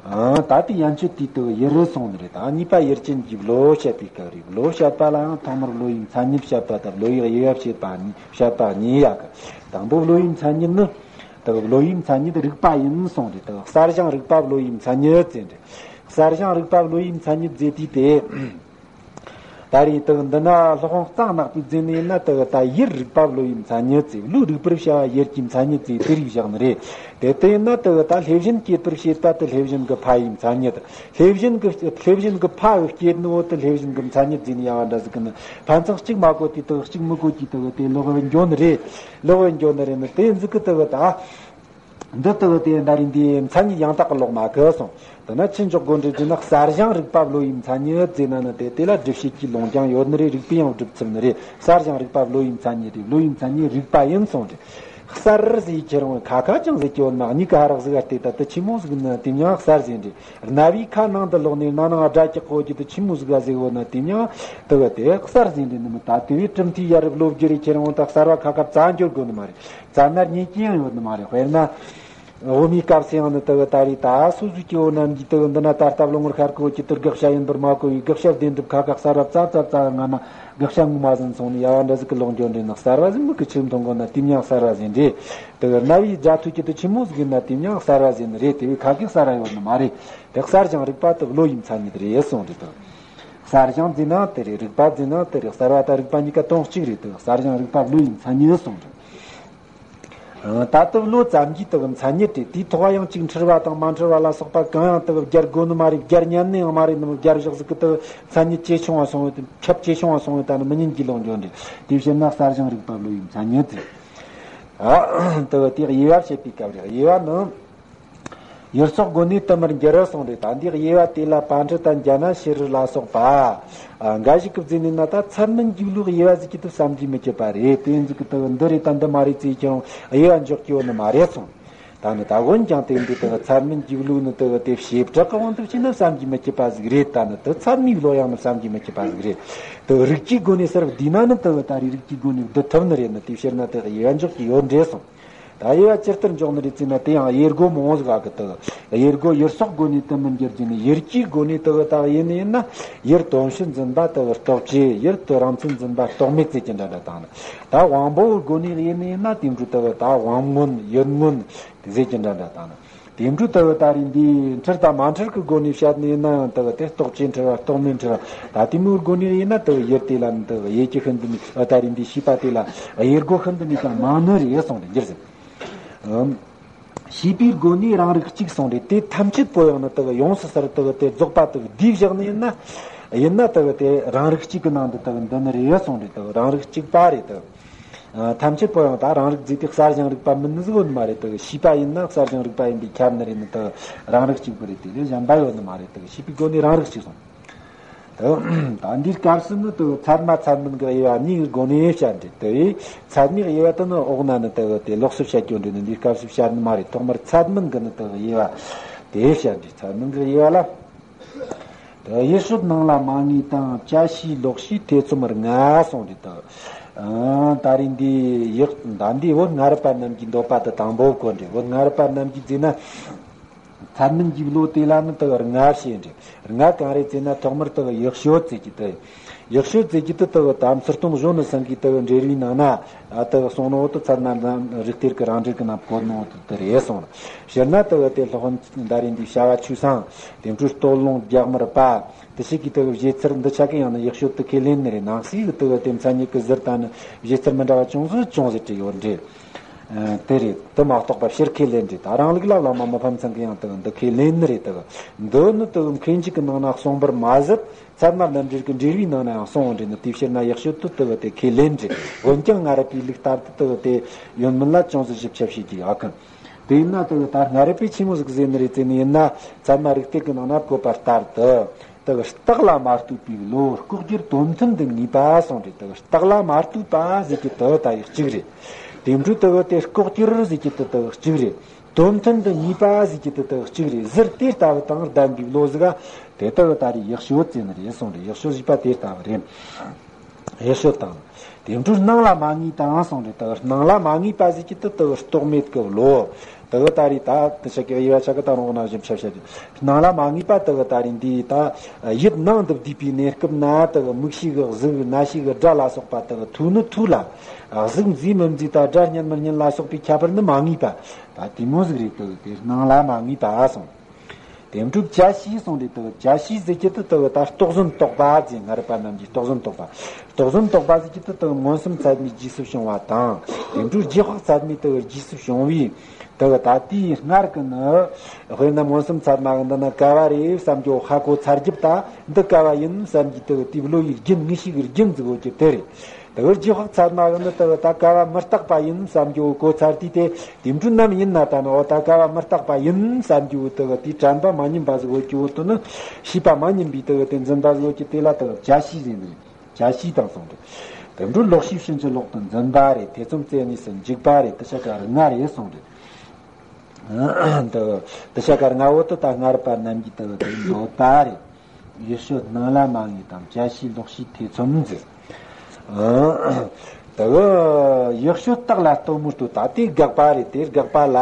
ཨང་། ད་དེ་ཡན་ཆོད་དེ་དེ་གི་ཡུལ་རེད་གསུངས་ནི་རེད། ད་གཉིས་པ་ཡུལ་ཅན་གྱི་བློ་བཤད་པའི་སྐབས་རེད། བློ་བཤད་པ་ལ་ཡང་ཐོག་མར་བློ་ཡི་མཚན་ཉིད་བཤད་པ་དང་བློ་ཡི་དབྱེ་བ་བཤད་པ་གཉིས། བཤད་པ་གཉིས་ཡོད་གི། དང་པོ་བློ་ཡི་མཚན་ཉིད་ནི། དེ་གི་བློ་ཡི་མཚན་ཉིད་རིག་པ་ཡིན་གསུངས་རེད། དེ་གི་གསལ་བྱང་རིག་པ་བློ་ཡི་མཚན་ཉིད་ཟེར་འདྲེ། གསལ་བྱང་རིག་པ་བློ་ཡི་མཚན་ཉིད་ཟེར་དུས་དེ། ད་རེས་དེ་གི་འདི་ན་སློབ་དཔོན་གཙང་ནག་པོས་བརྫིས་ནི་ཡིན་ན་དེ་གི་ད་ཡུལ་རིག་པ་བློ་ཡི་མཚན་ཉིད་ཟེར། བློས་རིག་པར་བྱ་བ་ཡུལ་གྱི་མཚན་ཉིད་ཟེར་དེ་རིགས་བཞག་ནི་རེད། དེ་ལྟ་ཡིན་ན་དེ་གི་ད་ལྷས་བྱིན་སྐྱེད་པར་བྱེད་པ་དེ་ལྷས་བྱིན་གྱི་ཕ་ཡི་མཚན་ཉིད། ལྷས་བྱིན་གྱི་ལྷས་བྱིན་གྱི་ཕ་གི་སྐྱེད་ནི་བོ་དེ་ལྷས་བྱིན་གྱི་མཚན་ཉིད་ཟེར་ནི་ཡ་བ་འདྲ་ཟིག་གི་ནི་ཕན་ཚུན་གཅིག་མ་གོ་དུས་དེ་གི་གཅིག་མི་གོ་དུས་དེ་གི་དེ་ལོག་གི་འགྱོ་ནི་རེད། ལོག་གི་འགྱོ་ནི་རེད་ནི། དེ་ཟིག་གི་དེ་གི་ད། འདི་དེ་གི་དེ་འདྲ་རིང་དེ་མཚན་ཉིད་ཡང་དག་གི་ལོག་མ་གི་གསུངས། དེ་ན་ཆི་འཇོག་དགོས་འདྲི་ཟེར་ན་གསལ་བྱང་རིག་པ་བློ་ཡི་མཚན་ཉིད་ཟེར་ན་ནི་དེ་དེ་ལ་སྒྲུབ་བྱེད་ཀྱི་ལུང་ཀྱང་ཡོད་ནི་རེད། རིགས་པས་ཡང་སྒྲུབ་ཚུལ་ནི་རེད། གསལ་བྱང་རིག་པ་བློ་ཡི་མཚན་ཉིད་རེད། བློ་ཡི་མཚན་ཉིད་རིག་པ་ཡིན་གསུངས་རེད། གསར་ཟེར་ཁྱེར་འོང་ཁ་ཁ་ཅང་ཟེར་གྱི་འོ་ན་གཉིས་ཀ་ཧ་རག་ཟིག་ག་བལྟས་ད་དུ་ཆི་མོ་ཟིག་ན་དེ་མྱང་གསར་ཟེར་འདྲི། རྣ་བའི་ཁ་ནང་དུ་ལོག་ནས་རྣ་ནང་སྒྲ་ཀྱག་གོ་གྱི་དུ་ཆི་མོ་ཟིག་ག་ཟེར་འོ་ན་དེ་མྱང་དུ་བ་དེ་གསར་ཟེར་འདྲི་ནི་མི་ད་དེ་བས་གྲུབ་མཐའི་ཡ་རབས་ལོ་བརྒྱུད་རེ་ཁྱེར་འོང་ད་གསར་བ་ཁ་ཁ་རྩ་འགྱུར་དགོ་ནི་མ་རེད། རྩ་ན་རྙེད་ཀྱི་ཡང་ཡོད་ནི་མ་རེད། དཔེར་ན། འོ་མའི་སྐབས་སུ་ཡང་ནི་དུ་བ་ད་རེད་ད་སོ་སོ་ཀྱི་འོ་ནམ་གྱི་དུ་བ་འདི་ན་ད་ལྟ་ལོ་ངོར་ཤར་གོ་གྱི་དུ་དགག་བྱ་ཡིན་པར་མ་གོ་བའི་དགག་བྱ་བདེན་གྲུབ་ཁ་ཁ་གསར་བ་རྩ་རྩ་རྩ་ང་ན། དགག་བྱ་ངོ་མ་ཟིན་སོང་ནས་ཡ་བ་འདྲ་ཟིག་གི་ལོག་འགྱོ་འདྲེ་ནག་གསར་བ་ཟིག་མི་གི་ཆིག་མཐོང་གོ་ན་དེ་མྱང་གསར་བ་ཟིན་རེད། དེ་གི་རྣ་བའི་སྒྲ་ཐོས་ཀྱི་དུ་ཆི་མོ་ཟིག་ཡིན་ན་དེ་མྱང་གསར་བ་ཟིན་རེད། དེ་བས་ཁ་གི་གསར་བ་ཡོད་ནི་མ་རེད། དེ་གསར་བྱང་རིག་པ་དུ་བློ་ཡི་མཚན་ཉིད་རེད་གསུངས་རེད་དོ། གསར་བྱང་ཟིན་ན་དེ་རེད། རིག་པ་ཟིན་ན་དེ་རེད། གསར་བ་དང་རིག་པ་གཉིས་ཀ་དོན་གཅིག་རེད་དོ། གསར་བྱང་རིག་པ་བློ་ཡི་མཚན་ཉིད་གསུངས་རེད། ད་ལྟ་བློ་ཙམ་གྱིས་དག་མཚན་ཉིད་དེ་དེའི་ཐོག་ཡང་གཅིག་འཁྲུལ་བ་དང་མ་འཁྲུལ་བ་ལ་སོགས་པ་གང་ཡང་དག་སྦྱར་དགོས་ནི་མ་རེད། སྦྱར་ཉན་ནི་ཡང་མ་རེད། ནམ་སྦྱར་བཞག་ཟིག་གི་དག་མཚན་ཉིད་ཇེ་ཆུང་བ་སོང་བས་ཁྱབ་ཇེ་ཆུང་བ་སོང་བས་ད་ནི་མི་ཉན་གྱི་ལོག་འགྱོ་འདྲེ། དེ་བཤད་ན་གསར་བྱང་རིག་པ་བློ་ཡི་མཚན་ཉིད་དེ། དག་དེ་དབྱེ་བ་བཤད་པའི་སྐབས་རེད། དབྱེ་བ་ནི། ཡུལ་སོགས་སྒོ་ནས་དུ་མར་འགྱུར་སོང་རེད། ད་འདི་དབྱེ་བ་དེ་ལ་པཎ་ཌི་ཏ་འཇ་ན་ཤྲཱི་ལ་སོགས་པ། འགའ་ཞིག་གི་བརྩིས་ནས་ན་ད་ཚད་མིན་འཇིག་བློའི་དབྱེ་བ་ཟིག་གི་དུ་བསམ་གྱིས་མི་ཁྱབ་པ་རེད། དེ་ཟིག་གི་དུ་འདི་རེད་ད་འདི་མ་རེད་ཅེས་ཀྱང་དབྱེ་བ་འཇོག་རྒྱུ་ནི་མ་རེད་སོང་། ད་ནི་ད་འོན་ཀྱང་དེ་འདི་དུ་ཚད་མིན་འཇིག་བློ་ནི་དུ་དེ་བྱེ་བྲག་གི་དབང་དུ་བྱས་ན་བསམ་གྱིས་མི་ཁྱབ་པ་ཟིག་རེད། ད་ནི་དུ་ཚད་མའི་བློ་ཡང་ནི་བསམ་གྱིས་མི་ཁྱབ་པ་ཟིག་རེད། དུ་རིགས་ཀྱི་སྒོ་ནས་ཟེར་བ་འདི་ན་ནི་དུ་ད་རེས་རིགས་ཀྱི་སྒོ་ནས་བསྡུ་ཐུབ་ནི་རེད། ནི་དེ་ཕྱིར་ན་དུ་དབྱེ་བ་འཇོག་གི་ཡོད་འདྲེ་སོང་། ད་དབྱེ་བ་ཇི་ལྟར་འཇོག་ནི་རེད་ཅེ་ན། དེ་ཡང་དབྱེ་སྒོ་མང་བོ་ཟིག་ཨ་གི་དག་དབྱེ་སྒོ་ཡུལ་སོགས་སྒོ་ནས་དུ་མི་འགྱུར་གྱི་ནི་ཡུལ་གྱི་སྒོ་ནས་དུ་བ་དག་ཡིན་ནི་ཡིན་ན། ཡུལ་དོན་སྤྱི་འཛིན་པ་དུ་བ་རྟོག་བཅས། ཡུལ་དུ་རང་མཚན་འཛིན་པ་རྟོག་མེད་ཟེར་གྱི་འདྲ་འདྲ་དང་ནི། ད་དབང་པོའི་སྒོ་ནས་ཡིན་ནི་ཡིན་ན་དེ་འཕྲོ་དུ་བ་ད་དབང་མངོན་ཡུལ་མངོན་ཟེར་གྱི་འདྲ་འདྲ་དང་ནི། དེ་འཕྲོ་དུ་བ་ད་རེས་འདི་འཁྲུལ་དང་མ་འཁྲུལ་གྱི་སྒོ་ནས་བཤད་ནི་ཡིན་ན་ཡང་དུ་བ་དེ་རྟོག་བཅས་འཁྲུལ་བ་རྟོག་མེད་འཁྲུལ་བ། ད་དེ་མོའི་སྒོ་ནས་ཡིན་ན་དུ་བ་ཡུལ་དེ་ལ་ནི་དུ་བ་དབྱེ་གི་ཤིན་ཏུ་ནི་ད་རེས་འདི་ཤེས་པ་དེ་ལ་དབྱེ་སྒོ་ཤིན་ཏུ་ནི་ཀྱང་མང་ནི་རེད་གསུངས་ཏེ་འགྱུར་ཟིན། ཨམ། ཤེས་པའི་སྒོ་ནས་རང་རིག་གཅིག་གསུངས་རེད། དེ་ཐམས་ཅད་པོ་ཡང་ནི་དག་ཡོངས་སུ་གསལ་དག་དེ་རྫོགས་པ་དག་བསྡུས་བཞག་ནི་ཡིན་ན། ཡིན་ན་དག་དེ་རང་རིག་གཅིག་གི་ནང་དུ་དག་འདུ་ནི་རེད་གསུངས་རེད། དག་རང་རིག་གཅིག་པ་རེད་དག་ཨ། ཐམས་ཅད་པོ་ཡང་ད་རང་རིག་རྫས་དེ་གསར་བྱང་རིག་པ་མིན་ནི་ཟིག་ཡོད་ནི་མ་རེད་དག་ཤེས་པ་ཡིན་ན་གསར་བྱང་རིག་པ་ཡིན་པས་ཁྱབ་ནི་རེད། ནི་དག་རང་རིག་གཅིག་པུ་རེད། དེ་ལས་གཞན་པ་ཡོད་ནི་མ་རེད། དག་ཤེས་པའི་སྒོ་ནས་རང་རིག་གཅིག་གསུངས། ད་འདིའི་སྐབས་སུ་ནི་དུ་ཚད་མ་ཚད་མིན་གྱི་དབྱེ་བ་གཉིས་ཀྱི་སྒོ་ནས་བཤད་འདྲི། དུ་ཡིས་ཚད་མའི་དབྱེ་བ་དུ་ནི་འོག་ན་ནི་དུ་དེ་ལོགས་སུ་བཤད་རྒྱུ་འདྲི་ནི་འདིའི་སྐབས་སུ་བཤད་ནི་མ་རེད། ཐོག་མར་ཚད་མིན་གྱི་ནི་དུ་དབྱེ་བ་དེ་བཤད་འདྲི། ཚད་མིན་གྱི་དབྱེ་བ་ལ། དུ་ཡུལ་ཤོད་སྣང་ལ་མ་ངེས་དང་། བྱ་ཤེས་ལོག་ཤེས་ཐེ་ཚོམ་ལྔ་གསུངས་འདྲི་དུ། ད་རེས་འདི་ཡག་ད་འདི་བོད་སྔ་རབས་པ་རྣམས་ཀྱི་འདོད་པ་དུ་དང་པོ་བཀོད་འདྲི། བོད་སྔ་རབས་པ་རྣམས་ཀྱིས་བརྩིས་ན། ཚད་མིན་གྱི་བློ་དེ་ལ་ནི་དུ་ལྔ་བཤད་འདྲི། ལྔ་གང་རེད་ཟེར་ན་ཐོག་མར་དུ་ཡག་ཤོད་ཟེར་གྱི་དུ། ཡག་ཤོད་ཟེར་གྱི་དུ་དུ་དམ་ཚུལ་སྟོང་གཞོན་ནུ་སེང་གེའི་དུ་འགྲེལ་བའི་ནང་ན་དུ་གསུངས་ནོ་དུ་ཚད་མ་རྣམས་རིགས་གཏེར་གྱི་རང་འགྲེལ་གྱི་ནང་བཀོད་ནོ་དུ་དུ་རེད་གསུངས། སྤྱིར་ན་དུ་དེ་སློབ་དཔོན་ད་རེས་འདི་བྱ་བ་ཆོས་སེང་དེ་འཕྲོས་སྟོད་ལུང་རྒྱ་དམར་པ་དུ་ཞིག་གིས་དུ་བཞེད་ཚུལ་འདི་ཆ་གི་ཡང་ན་ཡག་ཤོད་དུ་ཁས་ལེན་ནི་རེད། ནང་གསེས་ཀྱི་དུ་དེ་མཚན་ཉིད་ཀྱི་ཟུར་དང་ནི་བཞེད་ཚུལ་མི་འདྲ་བ་ཅུང་ཟད་ཅུང་ཟད་བྲིས་ཡོད་འདྲི། དེ་རེད། དུ་མ་གཏོགས་པ་ཕྱིར་ཁས་ལེན་རེད། ད་རང་ལུགས་ལ་བླ་མ་མི་ཕམ་ཚང་གི་ཡང་དུ་འདི་ཁས་ལེན་ནི་རེད། དུ་འདི་ནི་དུ་མཁན་ཇི་གི་ནང་ན་གསུངས་པར་མ་ཟད་ཚད་མ་རྣམ་འགྲེལ་གྱི་འགྲེལ་བའི་ནང་ན་ཡང་གསུངས་འདྲི་ནི། དེ་ཕྱིར་ན་ཡག་ཤོད་དུ་དུ་དེ་ཁས་ལེན་རེད། འོན་ཀྱང་སྔ་རབས་པའི་ལུགས་ལྟར་དུ་དུ་དེ་ཡོད་མིན་ལ་ཅུང་ཟད་ཞིབ་ཆ་བྱེད་ཀྱི་ཡོད་གི། དེ་ཡིན་ན་དུ་ད་སྔ་རབས་པས་ཆི་མོ་ཟིག་ཟེར་ནི་རེད་ཟེར་ནི་ཡིན་ན། ཚད་མ་རིགས་གཏེར་གྱི་ནང་ན་བཀོད་པ་ལྟར་དུ། དུ་རྟགས་ལ་མ་ལྟོས་པའི་བློ་ལྐོག་གྱུར་དོན་མཐུན་དུ་ངེས་པ་གསུངས་རེད། དུ་རྟགས་ལ་མ་ལྟོས་པ་ཟེར་གྱི་དུ་ད་ཡག་གཅིག་རེད། དེ་འཕྲོས་དུ་དེ་ལྐོག་གྱུར་ཟེར་གྱི་དུ་དུ་གཅིག་རེད། དོན་མཐུན་དུ་ངེས་པ་ཟེར་གྱི་དུ་དུ་གཅིག་རེད། ཟུར་དེ་ལྟ་བུ་དང་ལྡན་པའི་བློ་ཟིག་ག་དེ་ལྟ་བུ་ད་རེས་ཡག་ཤོད་ཟེར་ནི་རེད་གསུངས་རེད། ཡག་ཤོད་ཟེར་བ་དེ་ལྟ་བུ་རེད། ཡག་ཤོད་དང་། དེ་འཕྲོས་སྣང་ལ་མ་ངེས་དང་གསུངས་རེད། དུ་སྣང་ལ་མ་ངེས་པ་ཟེར་གྱི་དུ་དུ་རྟོག་མེད་ཀྱི་བློ། དུ་ད་རེས་ད་དུ་ཆ་གི་དབྱེ་བ་ཆ་གི་ད་རུང་ན་ཞིབ་ཆ་བཤད་རྒྱུ། སྣང་ལ་མ་ངེས་པ་དུ་ད་རེས་འདི་ད་ཡིད་ནང་དུ་བསྡུས་པའི་གནས་སྐབས་ན་དུ་མིག་ཤེས་ཀྱི་གཟུགས་རྣ་ཤེས་ཀྱི་སྒྲ་ལ་སོགས་པ་དུ་ཐོས་ནི་ཐོས་ལ། གཟུགས་མཛེས་མི་མཛེས་དང་སྒྲ་སྙན་མི་སྙན་ལ་སོགས་པའི་ཁྱད་པར་ནི་མ་ངེས་པ། ད་དེ་མོ་ཟིག་རེད། དུ་དེ་སྣང་ལ་མ་ངེས་པ་གསུངས། དེ་འཕྲོས་བྱ་ཤེས་གསུངས་རེད། དུ་བྱ་ཤེས་ཟེར་གྱི་དུ་དུ་ད་རྟོགས་ཟོན་རྟོག་པ་ཟེར། སྔ་རབས་པ་རྣམས་ཀྱིས་རྟོགས་ཟོན་རྟོག་པ། རྟོགས་ཟོན་རྟོག་པ་ཟེར་གྱི་དུ་དུ་མངོན་སུམ་ཚད་མའི་རྗེས་སུ་བྱུང་བ་དང་། དེ་འཕྲོས་རྗེས་དཔག་ཚད་མའི་དུ་རྗེས་སུ་བྱུང་བའི་དུ་ད་དེའི་སྔར་གྱི་ནི། དཔེར་ན་མངོན་སུམ་ཚད་མ་གི་འདི་ན་ཀ་བ་རེད་བསམ་རྒྱུ་ཧ་གོ་ཚར་རྒྱུ་ད་འདི་ཀ་བ་ཡིན་བསམ་གྱི་དུ་དེའི་བློ་ཡི་རྒྱུན་ངེས་ཤེས་ཀྱི་རྒྱུན་ཟིག་ཡོད་ཀྱི་དེ་རེད། དེ་བར་རྗེས་དཔག་ཚད་མ་གི་ནི་དེ་བ་ད་ཀ་བ་མི་རྟག་པ་ཡིན་བསམ་རྒྱུ་གོ་ཚར་དུས་དེ་དེ་འཕྲོས་ནམ་ཡིན་ན་ད་ནི་འོ་ད་ཀ་བ་མི་རྟག་པ་ཡིན་བསམ་རྒྱུ་དེ་བ་དེའི་དྲན་པ་མ་ཉམས་པ་ཟིག་ཡོད་ཀྱི་འོ་དེ་ནི་ཤེས་པ་མ་ཉམས་པའི་དེ་བ་དེ་འཛིན་པ་ཟིག་ཡོད་ཀྱི་དེ་ལ་དེ་བ་བྱ་ཤེས་ཟེར་ནི་རེད། བྱ་ཤེས་དང་གསུངས་ཏེ། དེ་འཕྲོ་ལོག་ཤེས་ཕྱིན་ཅི་ལོག་ཏུ་འཛིན་པ་རེད། ཐེ་ཚོམ་རྩེ་གཉིས་སུ་འཇུག་པ་རེད། དེ་ཆ་ག་ལྔ་རེད་གསུངས་རེད། དེ་དེ་ཆ་ག་ལྔ་བོ་དེ་ད་སྔ་རབས་པ་རྣམས་ཀྱིས་དེ་དེ་འདོད་པ་རེད། ཡིད་དཔྱོད་སྣང་ལ་མ་ངེས་དང་། བྱ་ཤེས་ལོག་ཤེས་ཐེ་ཚོམ་འཛིན། དེ་གི་ཡིད་དཔྱོད་རྟགས་ལ་ལྟོས་མི་ལྟོས། ད་དེ་དགག་པ་རེད། དེ་དགག་པ་ལ།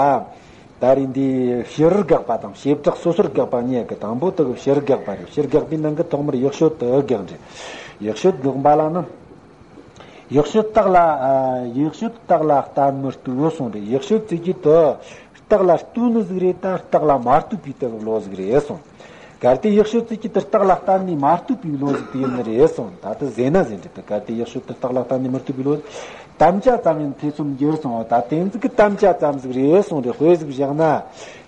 ད་རེས་འདི་ཕྱི་རོལ་དགག་པ་དང་བྱེ་བྲག་སོ་སོར་དགག་པ་གཉིས་ཀྱི་དང་པོ་དེ་གི་ཕྱི་རོལ་དགག་པ་རེད། ཕྱི་རོལ་དགག་པའི་ནང་གི་ཐོག་མར་ཡིད་དཔྱོད་དེ་དགག་རེད། ཡིད་དཔྱོད་དགག་པ་ལ་ནི། ཡིད་དཔྱོད་རྟགས་ལ། ཨ། ཡིད་དཔྱོད་རྟགས་ལ་ལྟོས་མི་ལྟོས་གསུངས་རེད། ཡིད་དཔྱོད་ཟེར་རྒྱུ་དེ་རྟགས་ལ་ལྟོས་ནི་ཟིག་རེད། ད་རྟགས་ལ་མ་ལྟོས་པའི་དེ་གི་བློ་ཟིག་རེད་གསུངས། གལ་ཏེ་ཡིད་དཔྱོད་ཟེར་རྒྱུ་དེ་རྟགས་ལ་ལྟོས་ནི་མ་ལྟོས་པའི་བློ་ཟིག་དེ་ཡིན་ནི་རེད་གསུངས། ད་དེ་ཟེར་ན་ཟེར་རེད། དེ་གལ་ཏེ་ཡིད་དཔྱོད་དེ་རྟགས་ལ་ལྟོས་ནི་མི་ལྟོས་པའི་བློ། དམ་བཅའ་ཙམ་ཡིན་ཐེ་ཚོམ་འགྱུར་གསུངས། ད་དེ་ཟིག་གི་དམ་བཅའ་ཙམ་ཟིག་རེད་གསུངས་རེད། དཔེ་ཟིག་བཞག་ན།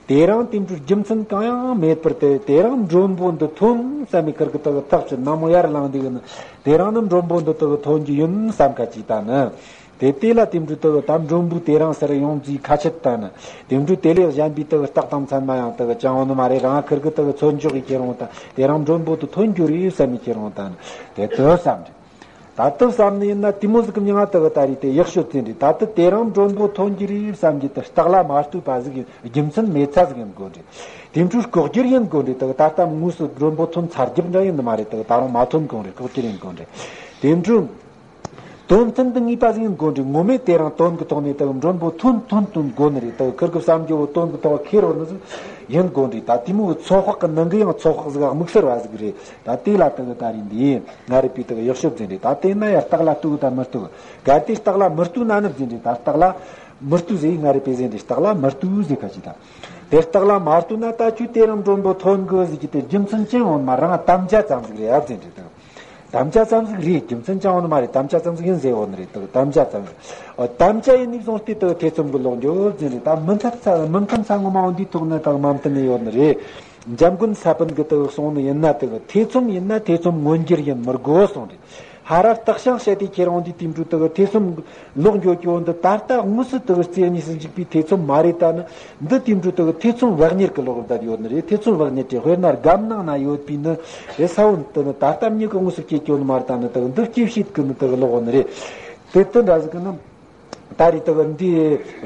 དེ་རིང་དེ་འཕྲོའི་རྒྱུ་མཚན་གང་ཡང་མེད་པར་དེ། དེ་རིང་མགྲོན་པོ་འདི་ཐོན་བསམ་མི་ཁུར་གི་དེ་གི་ཐག་ཆོད། ནངས་མོ་ཡར་ལངས་དུས་ནི་དེ་རིང་ནི་མགྲོན་པོ་འདི་དེ་གི་ཐོན་རྒྱུ་ཡིན་བསམ་ཁ་ཅིག་ད་ནི། དེ་དེ་ལ་དེ་འཕྲོའི་དེ་གི་ད་མགྲོན་པོ་དེ་རིང་སར་ཡོང་རྒྱུའི་ཁ་ཆད་ད་ནི། དེ་འཕྲོའི་དེ་ལས་གཞན་པའི་དེ་གི་རྟགས་དང་མཚན་མ་ཡང་དེ་གི་ཅང་ཡོད་ནི་མ་རེད། རང་ཁུར་གི་དེ་གི་ཚོད་འཇོག་གིས་ཁྱེར་འོང་ད། དེ་རིང་མགྲོན་པོ་དེ་ཐོན་རྒྱུ་རེད་བསམ་མི་ཁྱེར་འོང་ད་ནི། དེ་དེ་བསམ་རེད། ད་ལྟ་བསམ་ནས་ཡིན་ན་དེ་མོ་ཟིག་གི་མྱིང་ང་དེ་གི་ད་རེས་དེ་ཡག་ཤོས་ཅན་རེད། ད་ལྟ་དེ་རིང་མགྲོན་པོ་ཐོན་གྱི་རེད་བསམ་གྱི་དེ་རྟགས་ལ་མ་ལྟོས་པ་ཟིག་ཡིན། རྒྱུ་མཚན་མེད་ཚ་ཟིག་ཡིན་དགོས་རེད། དེ་འཕྲོའི་ལྐོག་གྱུར་ཡིན་དགོས་རེད། དེ་གི་ད་ལྟ་དངོས་སུ་མགྲོན་པོ་ཐོན་ཚར་རྒྱུ་འདྲ་ཡིན་ནི་མ་རེད། དེ་གི་ད་རུང་མ་ཐོན་གོང་རེད། ལྐོག་གྱུར་ཡིན་དགོས་རེད། དེ་འཕྲོའི་དོན་མཐུན་དུ་ངེས་པ་ཟིག་ཡིན་དགོས་རེད། ངོ་མས་དེ་རིང་དོན་གྱི་ཐོག་ནས་དེ་གི་མགྲོན་པོ་ཐོན་ཐོན་ཐོན་དགོས་ནི་རེད། དེ་གི་ཁུར་གི་བསམ་རྒྱུ་བོ་དོན་གྱི་ཐོག་ཁེལ་རོགས་ནི་ཟིག་ཡིན་དགོས་རེད། ད་དེ་མོ་གི་ཚོད་དཔག་གི་ནང་གི་ཡང་ཚོད་དཔག་ཟིག་དམིགས་བསལ་བ་ཟིག་རེད། ད་དེ་ལ་དེ་གི་ད་རེས་འདི། སྔ་རབས་པའི་དེ་གི་ཡག་ཤོས་ཟིན་རེད། ད་དེ་ན་ཡང་རྟགས་ལ་ལྟོས་དང་མི་ལྟོས། གལ་ཏེ་རྟགས་ལ་མི་ལྟོས་ན་ནི་ཟིན་རེད། ད་རྟགས་ལ་མི་ལྟོས་ཟེར་སྔ་རབས་པས་ཟིན་རེད། རྟགས་ལ་མི་ལྟོས་ཟེར་ཁ་ཅིག་དང་། དེ་རྟགས་ལ་མ་ལྟོས་ན་ད་ཁྱོད་དེ་རིང་མགྲོན་པོ་ཐོན་དགོས་ཟེར་གྱི་དེ་རྒྱུ་མཚན་ཅི་ཡང་མ་རང་དམ་བཅའ་ཙམ་ཟིག་རེད་ཨ་ཟིན་རེད། དེ་དམ་བཅའ་ཙམ་ཟིག་རེད། རྒྱུ་མཚན་ཅང་ཡོད་ནི་མ་རེད། དམ་བཅའ་ཙམ་ཟིག་ཡིན་ཟེར་ཡོད་ནི་རེད། དེ་དམ་བཅའ་ཙམ་ཟིག་ཨ། དམ་བཅའ་ཡིན་ནི་བཟུང་སྟེ་དེ་ཐེ་ཚོམ་གྱི་ལོག་འགྱོ་ཟིན་རེད། ད་མི་མཐུན་ས་མི་མཐུན་ས་ངོ་མ་འོ་འདིའི་ཐོག་ནས་ད་མ་མཐུན་ནི་ཡོད་ནི་རེད། འཇམ་མགོན་ས་པཎ་གྱིས་དེ་གསུངས་ནི་ཡིན་ན་དེ་ཐེ་ཚོམ་ཡིན་ན་ཐེ་ཚོམ་མངོན་གྱུར་ཡིན་མི་དགོས་གསུངས་རེད། ཧ་ར་བརྟག་ཞིང་དཔྱད་དེ་ཁྱེར་འོང་དུས་དེ་འཕྲོ་དེ་ཐེ་ཚོམ་ལོག་འགྱོ་རྒྱུ་འདི་ད་ལྟ་དངོས་སུ་དེ་རྩེ་གཉིས་སུ་འཇུག་པའི་ཐེ་ཚོམ་མ་རེད། ད་ནི་འདི་དེ་འཕྲོ་དེ་ཐེ་ཚོམ་བག་གཉེར་གྱི་ལོག་བསྡད་ཡོད་ནི་རེད། ཐེ་ཚོམ་བག་གཉེར་དེ་དཔེར་ན་སྒམ་ནང་ན་ཡོད་པའི་ནི་རེད། ས་བོན་དེ་ནི་ད་ལྟ་མྱི་གི་དངོས་སུ་སྐྱེ་རྒྱུ་ནི་མ་རེད། ད་ནི་དེ་འདི་སྐྱེ་བྱེད་ཀྱི་ནི་དེ་ལོག་ནི་རེད། དེ་དེ་འདྲ་ཟིག་གི་ནི། ད་རེས་དེ་གི་འདི་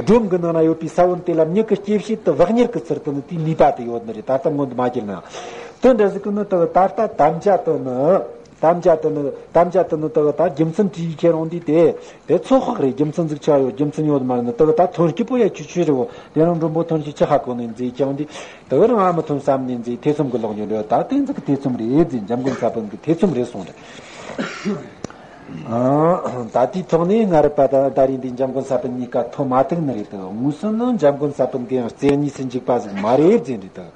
སྒྲོམ་གི་ནང་ན་ཡོད་པའི་ས་བོན་དེ་ལ་མྱི་གི་སྐྱེ་བྱེད་དུ་བག་གཉེར་གི་ཚུལ་དུ་ནི་དེའི་ནུས་པ་དེ་ཡོད་ནི་རེད། ད་ལྟ་མངོན་དུ་མ་གྱུར་ན། དེ་འདྲ་ཟིག་གི་ནི་དེ་གི་ད་ལྟ་དམ་བཅའ་དེ་ནི། དམ་བཅའ་དེ་ནི་དམ་བཅའ་དེ་ནི་དེ་གི་ད་རྒྱུ་མཚན་དྲིས་ཁྱེར་འོང་དུས་དེ། དེ་ཚོད་དཔག་རེད། རྒྱུ་མཚན་ཟིག་ཆགས་ཡོད། རྒྱུ་མཚན་ཡོད་མ་རེད་ནི་དེ་གི་ད་ཐོན་སྐྱེད་པོ་ཡ་ཆུ་ཆུ་རེད་བོ། དེ་རིང་མགྲོན་པོ་ཐོན་ཞིག་ཆི་ཧ་གོ་ནས་འཛེགས་ཀྱང་དུས་དེ་གི་རང་ཨ་མི་ཐོན་བསམ་ནས་འཛེགས། ཐེ་ཚོམ་གི་ལོག་འགྱོ་འདྲ། ད་དེ་ཟིག་གི་ཐེ་ཚོམ་རེད་ཟེར། འཇམ་མགོན་ས་པཎ་གི་ཐེ་ཚོམ་རེད་གསུངས་རེད། ཨ། ད་དེའི་ཐོག་ནས་སྔ་རབས་པ་དང་ད་རེས་འདི་འཇམ་མགོན་ས་པཎ་གཉིས་ཀ་ཐོན་མ་ཐུབ་ནི་རེད་དོ། དངོས་སུ་ནི་འཇམ་མགོན་ས་པཎ་གི་ཡང་རྩེ་གཉིས་སུ་འཇུག་པ་ཟིག་མ་རེད་ཟེར་འདྲི་དོ།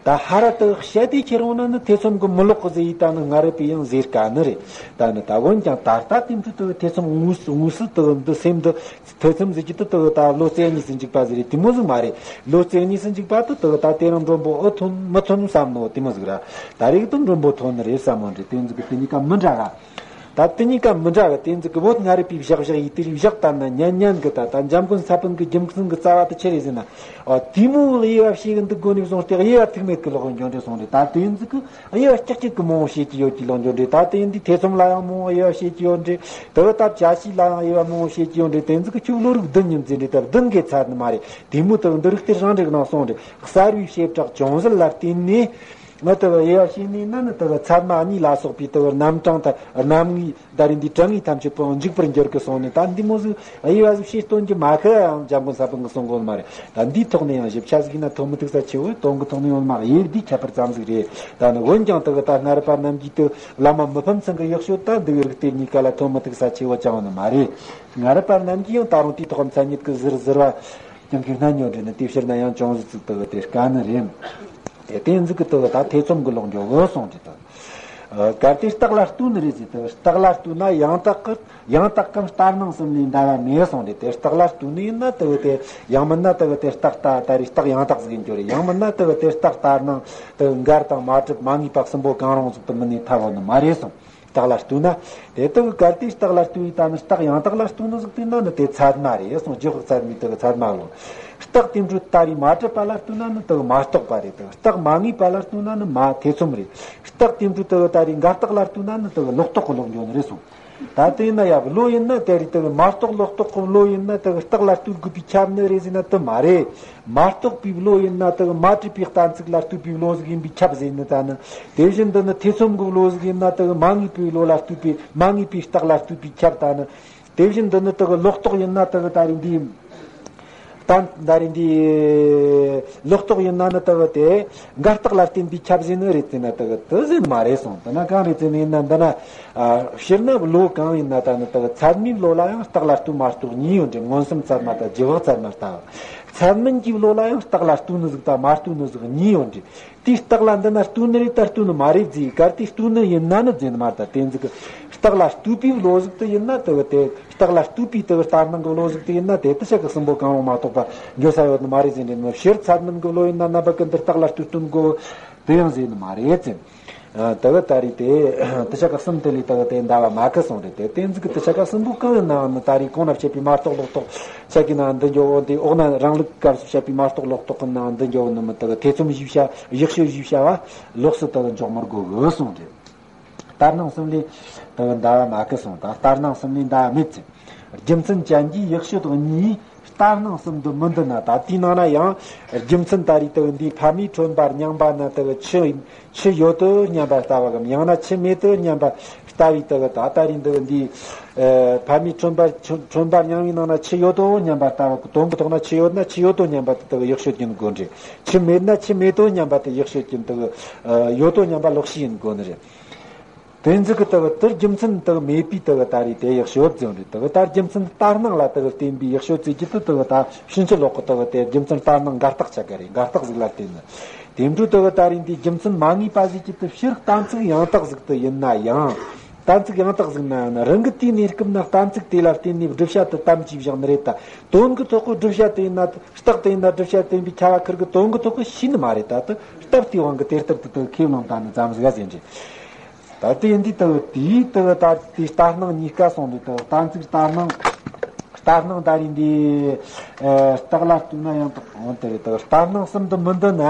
ད་ཧ་ར་དུ་བཤད་དེ་ཁྱེར་འོང་ན་ནི་ཐེ་ཚོམ་གི་མི་ལོག་གི་ཟེར་ཡིན། ད་ནི་སྔ་རབས་པས་ཡང་ཟེར་དཀའ་ནི་རེད། ད་ནི་ད་འོན་ཀྱང་ད་ལྟ་དེ་འཕྲོ་དུ་ཐེ་ཚོམ་དངོས་སུ་དངོས་སུ་དུ་འདི་སེམས་འདི་ཐེ་ཚོམ་ཟེར་གྱི་དུ་དུ་ད་བློ་རྩེ་གཉིས་སུ་འཇུག་པ་ཟེར་རེད། དེ་མོ་ཟིག་མ་རེད། བློ་རྩེ་གཉིས་སུ་འཇུག་པ་དུ་དུ་ད་དེ་རིང་མགྲོན་པོ་ཨོ་ཐོན་མི་ཐོན་བསམ་ནོ་དེ་མོ་ཟིག་ར། ད་རེས་དུ་མགྲོན་པོ་ཐོན་ནི་རེད་བསམ་མོ་འདྲི། དེ་ཟིག་གི་དེ་གཉིས་ཀ་མི་འདྲ་ག་ད་དེ་གཉིས་ཀ་མི་འདྲ་བ་དེ་ཚིག་གི་བོད་སྔ་རབས་པའི་བཞག་བཞག་ཡིག་དེ་རིགས་བཞག་ལྟར་ན་ཉན་ཉན་གི་ད་ད་འཇམ་མགོན་ས་པཎ་གི་རྒྱུ་མཚན་གི་རྩ་བ་དེ་ཆི་རེད་ཟེར་ན། ཨ། དེ་མོ་དབྱེ་བ་ཕྱེ་གི་འདུག་དགོས་ནས་བཟུང་སྟེ་དབྱེ་བ་ཐུག་མེད་གི་ལོག་འཇོན་འདྲེ་སོང་རེད། ད་དེ་ཚིག་གི་དབྱེ་བ་ཀྱག་ཀྱག་གི་མང་བོ་བྱེད་ཀྱི་ཡོད་ཀྱི་ལོག་འཇོན་འདྲེ། ད་དེ་འདི་ཐེ་ཚོམ་ལ་ཡང་མང་བོ་དབྱེ་བ་བྱེད་ཀྱི་ཡོད་འདྲེ། དེ་བ་ད་བྱ་ཤེས་ལ་ཡང་དབྱེ་བ་མང་བོ་བྱེད་ཀྱི་ཡོད་འདྲེ། དེ་ཚིག་གི་ཁྱོད་བློ་རིག་བདུན་ཡིན་ཟེར་འདྲེ། ད་བདུན་གི་ཚད་ནི་མ་རེད། དེ་མོ་ད་འདི་རིགས་དེ་རང་རིག་ནང་སོང་རེད། གསར་བའི་བྱེ་བྲག་ཅུང་ཟད་ལ་བརྟེན་ནས། ང་དེ་གི་དབྱེ་བ་ཕྱེ་ནས་ན་ནི་དེ་གི་ཚད་མ་གཉིས་ལ་སོགས་པའི་དེ་གི་རྣམ་གྲངས་ད་རྣམ་ངེས་ད་རེས་འདི་དྲང་ངེས་ཐམས་ཅད་པོ་འཇུག་པར་འགྱུར་གི་སོང་ནས། ད་འདི་མོ་ཟིག་དབྱེ་བ་ཟིག་ཕྱེ་སྟོན་གྱི་མ་ཁ་ཡང་འཇམ་མགོན་ས་པཎ་གི་གསུང་གོ་མ་རེད། ད་འདིའི་ཐོག་ནས་ཡང་ཞིབ་ཆ་ཟིག་ཡིན་ན་ཐོན་མི་ཐུབ་ས་ཆེ་བོ་དོན་གི་ཐོག་ནས་ཡོད་མ་དབྱེ་བ་འདི་ཁྱད་པར་ཙམ་ཟིག་རེད། ད་ནི་འོན་ཀྱང་དེ་གི་ད་སྔ་རབས་པ་རྣམས་ཀྱིས་དེ་བླ་མ་མི་ཕམ་ཚང་གི་ཡག་ཤོས་ད་འདི་གི་རིགས་དེ་གཉིས་ཀ་ལ་ཐོན་མི་ཐུབ་ས་ཆེ་བོ་ཅང་ཡོད་ནི་མ་རེད། སྔ་རབས་པ་རྣམས་ཀྱིས་ཡང་ད་རུང་དེའི་ཐོག་མཚན་ཉིད་ཀྱི་ཟུར་ཟུར་བ། ཀྱང་གི་སྣ་ཉོ་འདྲེ་ནི་དེ་ཕྱིར་ན་ཡང་ཅུང་ཟད་ཙིག་དུ་དེ་དཀའ་ནི་རེད། དེ་དེ་ཟིག་གི་དུ་ད་ཐེ་ཚོམ་གི་ལོག་འགྱོ་གི་སོང་ཅི་དུ། གལ་ཏེ་རྟགས་ལ་ལྟོས་ནི་རེད་ཟེར་དུ། རྟགས་ལ་ལྟོས་ན་ཡང་དག་གི་ཡང་དག་གམ་ལྟར་སྣང་གསུམ་ལས་འདའ་བ་མེད་སོང་རེད། དེ་རྟགས་ལ་ལྟོས་ནི་ཡིན་ན་དུ་དེ་ཡང་མིན་ན་དུ་དེ་རྟགས་ལྟ་ད་རེད་རྟགས་ཡང་དག་ཟིག་ཡིན་རྒྱུ་རེད། ཡང་མིན་ན་དུ་དེ་རྟགས་ལྟར་སྣང་དུ་འགལ་དང་མ་གྲུབ་མ་ངེས་པ་གསུམ་པོ་གང་རུང་ཟིག་ཏུ་མིན་ནས་ཐར་བ་ནི་མ་རེད་སོང་། རྟགས་ལ་ལྟོས་ན། དེ་དག་གལ་ཏེ་རྟགས་ལ་ལྟོས་ཡིན་ད་ནི་རྟགས་ཡང་དག་ལ་ལྟོས་ནི་ཟིག་དེ་ན་ནི་དེ་ཚད་མ་རེད་གསུངས། རྗེས་དཔག་ཚད་མའི་དག་ཚད་མ་ལོ། རྟགས་དེ་འདྲ་ད་རེས་མ་གྲུབ་པ་ལ་ལྟོས་ན་ནི་དེ་གི་མ་རྟོགས་པ་རེད། དེ་གི་རྟགས་མ་ངེས་པ་ལ་ལྟོས་ན་ནི་མ་ཐེ་ཚོམ་རེད། རྟགས་དེ་འདྲ་དེ་གི་ད་རེས་འགལ་རྟགས་ལ་ལྟོས་ན་ནི་དེ་གི་ལོག་རྟོག་གི་ལོག་འགྱོ་ནི་རེད་གསུངས། ད་དེ་ཡིན་ན་ཡང་བློ་ཡིན་ན་དེ་རེད། དེ་གི་མ་རྟོགས་ལོག་རྟོག་གི་བློ་ཡིན་ན་དེ་གི་རྟགས་ལ་ལྟོས་དགོས་པས་ཁྱབ་ནི་རེད་ཟེར་ན་དེ་མ་རེད། མ་རྟོགས་པའི་བློ་ཡིན་ན་དེ་གི་མ་གྲུབ་པའི་གཏན་ཚིགས་ལ་ལྟོས་པའི་བློ་ཟིག་ཡིན་པས་ཁྱབ་ཟེར་ནི། ད་ནི་དེ་བཞིན་དུ་ནི་ཐེ་ཚོམ་གྱི་བློ་ཟིག་ཡིན་ན་དེ་གི་མ་ངེས་པའི་བློ་ལ་ལྟོས་པའི་མ་ངེས་པའི་རྟགས་ལ་ལྟོས་པས་ཁྱབ། ད་ནི་དེ་བཞིན་དུ་ནི་དེ་གི་ལོག་རྟོག་ཡིན་ན་དེ་གི་ད་རེས་འདི་གཏན་ད་རེས་འདི་ལོག་རྟོག་ཡིན་ན་ནི་དེ་གི་དེ་འགལ་རྟགས་ལ་བརྟེན་པས་ཁྱབ་ཟེར་ནི་རེད་ཟེར་ན་དེ་གི་དེ་ཟེར་ནི་མ་རེད་གསུངས། དེ་ན་གང་རེད་ཟེར་ནི་ཡིན་ན། འདི་ན་ཨ་སྤྱིར་ན་བློ་གང་ཡིན་ན་ད་ནི་དེ་གི་ཚད་མའི་བློ་ལ་ཡང་རྟགས་ལ་ལྟོས་མ་ལྟོས་གཉིས་ཡོད་འདྲ། མངོན་སུམ་ཚད་མ་དང་རྗེས་དཔག་ཚད་མ་ལྟ་བུ། ཚད་མིན་གྱི་བློ་ལ་ཡང་རྟགས་ལ་ལྟོས་ནི་ཟིག་དང་མ་ལྟོས་ནི་ཟིག་གཉིས་ཡོད་འདྲ། དེའི་རྟགས་ལ་འདི་ན་ལྟོས་ནི་རེད་ད་ལྟོས་ནི་མ་རེད་ཟེར་གར། དེ་ལྟོས་ནི་ཡིན་ན་ནི་ཟེར་ནི་མ་རེད། ད་དེ་ཟིག་གི་རྟགས་ལ་ལྟོས་པའི་བློ་ཟིག་དེ་ཡིན་ན་དེ་གི་དེ་རྟགས་ལ་ལྟོས་པའི་དེ་གི་ལྟར་སྣང་གི་བློ་ཟིག་དེ་ཡིན་ན་དེ་དེ་ཆ་གི་གསུམ་པོ་གང་རུང་མ་གཏོགས་པ་འགྱོ་ས་ཡོད་ནི་མ་རེད་ཟེར་ནི་རེད། ནི་སྤྱིར་ཚད་མིན་གི་བློ་ཡིན་ན་རྣམ་པ་ཀུན་ཏུ་རྟགས་ལ་ལྟོས་སྟོན་དགོས་དེ་ཡང་ཟེར་ནི་མ་རེད་ཟེར། ཨ། དེ་གི་ད་རེས་དེ་དེ་ཆ་གི་གསུམ་དེ་ལས་དེ་གི་དེ་འདའ་བ་མ་གི་གསུངས་རེད། དེ་དེ་ཟིག་གི་དེ་ཆ་གི་གསུམ་པོ་གང་ཡིན་ནའང་ནི་ད་རེས་གོང་ན་བཤད་པའི་མ་རྟོགས་ལོག་རྟོག་ཆ་གི་ནང་འདི་འགྱོ་འོ། དེ་འོག་ན་རང་ལུགས་སྐབས་སུ་བཤད་པའི་མ་རྟོགས་ལོག་རྟོག་གི་ནང་འདི་འགྱོ་འོ་ནི་མི་དེ་གི་ཐེ་ཚོམ་ཞེས་བྱ་ཡག་ཤོས་ཞེས་བྱ་བ་ལོགས་སུ་དེ་གི་འཇོག་མི་དགོས་གི་གསུངས་རེད། ལྟར་སྣང་གསུམ་ལས་དེ་གི་འདའ་བ་མ་གི་གསུངས། ད་ལྟར་སྣང་གསུམ་ལས་འདའ་བ་མེད་ཅིང་། རྒྱུ་མཚན་ཅན་གྱི་ཡག་ཤོས་དང་གཉིས་ལྟར་སྣང་གསུམ་དུ་མི་འདུ་ན། ད་དེའི་ནང་ན་ཡང་རྒྱུ་མཚན་ད་རེས་དེ་གི་འདིའི་ཕ་མའི་ཁྲོན་པར་མྱངས་པ་ན་དེ་གི་ཆུ་ཆུ་ཡོད་དོ་སྙམ་པ་ལྟ་བུ་གམ། ཡང་ན་ཆུ་མེད་དོ་སྙམ་པ་ལྟ་བུའི་དེ་གི་ད་ད་རེས་འདི་གི་འདིའི་ཨ་ཕ་མའི་ཁྲོན་པར་ཁྲོན་ཁྲོན་པར་མྱངས་པའི་ནང་ན་ཆུ་ཡོད་དོ་སྙམ་པ་ལྟ་བུ་གི་དོན་གི་ཐོག་ན་ཆུ་ཡོད་ན་ཆུ་ཡོད་དོ་སྙམ་པ་དེ་གི་ཡག་ཤོས་ཀྱི་དགོས་འདྲ། ཆུ་མེད་ན་ཆུ་མེད་དོ་སྙམ་པ་དེ་ཡག་ཤོས་ཀྱི་དེ་གི་ཨ་ཡོད་དོ་སྙམ་པ་ལོག་ཤེས་ཡིན་དགོས་ནི་རེད། དེ་ཟིག་གི་དེ་གི་དེར་རྒྱུ་མཚན་དེ་གི་མེད་པའི་དེ་གི་ད་རེས་དེ་ཡག་ཤོས་ཟེར་རེད། དེ་གི་ད་རྒྱུ་མཚན་ལྟར་སྣང་ལ་དེ་གི་བརྟེན་པའི་ཡག་ཤོས་ཟེར་གྱི་དེ་དེ་གི་ད་ཕྱིན་ཅི་ལོག་གི་དེ་གི་དེ་རྒྱུ་མཚན་ལྟར་སྣང་འགལ་རྟགས་ཆགས་ཀྱི་རེད། འགལ་རྟགས་ཟིག་ལ་བརྟེན་ནས། དེ་འཕྲོ་དེ་གི་ད་རེས་འདི་རྒྱུ་མཚན་མ་ངེས་པ་ཟེར་གྱི་དེ་སྤྱིར་གཏན་ཚིགས་ཡང་དག་ཟིག་དེ་ཡིན་ན་ཡང་། གཏན་ཚིགས་ཡང་དག་ཟིག་ན་ཡང་ན་རང་གི་དེའི་གནས་སྐབས་ན་གཏན་ཚིགས་དེ་ལ་བརྟེན་ནས་བསྒྲུབ་བྱ་དེ་དམ་གྱིས་བཞག་ནི་རེད་ད། དོན་གི་ཐོག་གི་བསྒྲུབ་བྱ་དེ་ཡིན་ན་རྟགས་དེ་ཡིན་ན་བསྒྲུབ་བྱ་དེ་ཡིན་པས་ཁྱབ་པ་ཁུར་གི་དོན་གི་ཐོག་གི་ཤེས་ནི་མ་རེད་ད། དེ་རྟགས་དེའི་དབང་གིས་དེ་ལྟར་དུ་དེ་ཁས་བླངས་བཏང་ནི་ཙམ་ཟིག་ག་ཟེར་འདྲ། ད་དེ་འདི་ལྟ་བུ་དེའི་ལྟ་བུ་ད་དེ་ལྟར་སྣང་གཉིས་ཀ་སོང་འདི་ལྟ་བུ་གཏན་ཚིགས་ལྟར་སྣང་ལྟར་སྣང་ད་རེས་འདི་ཨ་རྟགས་ལ་ལྟོས་ན་ཡང་དག་འོན་ཏེ་རེད། ལྟ་བུ་ལྟར་སྣང་གསུམ་དུ་མི་འདུ་ན།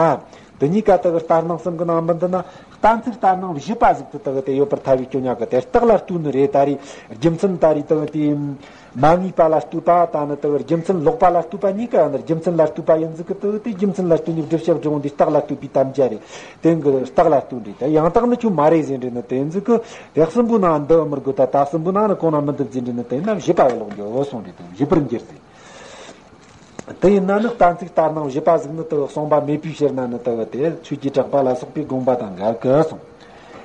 དེ་གཉིས་ཀ་ལྟ་བུ་ལྟར་སྣང་གསུམ་གྱི་ནང་མི་འདུ་ན། གཏན་ཚིགས་ལྟར་སྣང་བཞི་པ་ཟིག་ཏུ་ལྟ་བུ་དེ་ཡོད་པར་ཐལ་བའི་སྐྱོན་ཡོད་གི། དེ་རྟགས་ལ་ལྟོས་ནི་རེད། ད་རེས་རྒྱུ་མཚན་ད་རེས་ལྟ་བུ་དེ། མ་ངེས་པ་ལ་ལྟོས་པ་དང་ནི་དེ་གི་རྒྱུ་མཚན་ལོག་པ་ལ་ལྟོས་པ་གཉིས་ཀ་ཡང་ནི་རྒྱུ་མཚན་ལ་ལྟོས་པ་ཡིན་ཟིག་གི། དེ་དེ་རྒྱུ་མཚན་ལ་ལྟོས་ནས་བསྒྲུབ་བྱ་སྒྲུབ་འོང་དུས་རྟགས་ལ་ལྟོས་པའི་དམ་བཅའ་རེད། དེ་གི་རྟགས་ལ་ལྟོས་འདྲ། དེ་ཡང་དག་ནི་ཁྱོད་མ་རེད་ཟེར་འདྲ་ནི་དེ་ཟིག་གི། དེ་གསུམ་པོ་ནང་འདི་མི་དགོས་ད། ད་གསུམ་པོ་ནང་ནི་གོང་ན་མི་འདུག་ཟེར་འདྲ་ནི་དེ་ན་བཞི་པ་གི་ལོག་འགྱོ་སོང་འདྲ། དེ་བཞི་པར་འགྱུར་ཏེ། དེ་ཡིན་ན་ནི་གཏན་ཚིགས་ལྟར་སྣང་བཞི་པ་ཟིག་ནི་དེ་གི་གསུངས་པ་མེད་པའི་ཕྱིར་ན་ནི་དེ་གི་དེ་ཆོས་ཀྱི་གྲགས་པ་ལ་སོགས་པའི་དགོངས་པ་དང་འགལ་གི་གསུངས།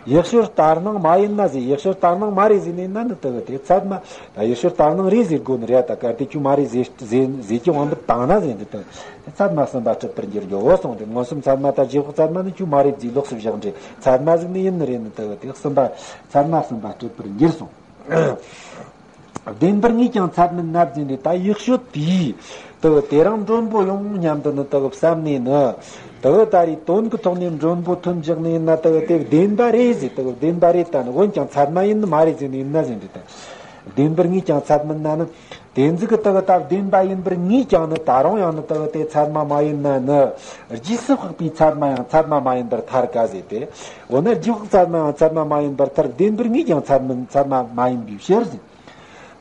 ཡག་ཤོས་ལྟར་སྣང་མ་ཡིན་ན་ཟེར། ཡག་ཤོས་ལྟར་སྣང་མ་རེད་ཟེར་ནས་ན་ནི་དེ་གི་དེ་ཚད་མ། ད་ཡག་ཤོས་ལྟར་སྣང་རེད་ཟེར་དགོས་ནི་རེད། ད་གལ་ཏེ་ཁྱོད་མ་རེད་ཟེར་ཟེར་ཟེར་གྱི་དབང་དུ་བཏང་ན་ཟེར་འདི་དང་། དེ་ཚད་མ་གསུམ་པ་གྲུབ་པར་འགྱུར་རྒྱུ་འོ་གསུངས་ཏེ། མངོན་སུམ་ཚད་མ་དང་རྗེས་དཔག་ཚད་མ་ནི་ཁྱོད་མ་རེད་ཟེར་ལོགས་སུ་བཞག་འདྲ། ཚད་མ་ཟིག་ནི་ཡིན་ནི་རེད། ནི་དེ་གི་དེ་གསུམ་པ་ཚད་མ་གསུམ་པ་གྲུབ་པར་འགྱུར་གསུངས། བདེན་པར་ངེས་ཀྱང་ཚད་མིན་ན་ཟེར་འདི་ད་ཡག་ཤོས་དེས་དེ་གི་དེ་རང་མགྲོན་པོ་ཡོང་སྙམ་དུ་ནི་དེ་གི་བསམ་ནས་ནི། དེ་གི་ད་རེས་དོན་གྱི་ཐོག་ནས་མགྲོན་པོ་ཐོན་བཞག་ནས་ན་དེ་གི་དེ་བདེན་པ་རེད་ཟེར། དེ་གི་བདེན་པ་རེད་ད་ནི། འོན་ཀྱང་ཚད་མ་ཡིན་ནི་མ་རེད་ཟེར་ནས་ཡིན་ན་ཟེར་འདི་ད། བདེན་པར་ངེས་ཀྱང་ཚད་མིན་ན་ནི། དེ་ཟིག་གི་དེ་གི་ད་བདེན་པ་ཡིན་པར་ངེས་ཀྱང་ནི་ད་རུང་ཡང་ནི་དེ་གི་དེ་ཚད་མ་མ་ཡིན་ན་ནི། རྗེས་སུ་དཔག་པའི་ཚད་མ་ཡང་ཚད་མ་མ་ཡིན་པར་ཐལ་ག་ཟེར་ཏེ། འོ་ན་རྗེས་དཔག་ཚད་མ་ཡང་ཚད་མ་མ་ཡིན་པར་ཐལ། བདེན་པར་ངེས་ཀྱང་ཚད་མིན་ཚད་མ་མ་ཡིན་པའི་ཕྱིར་ཟེར།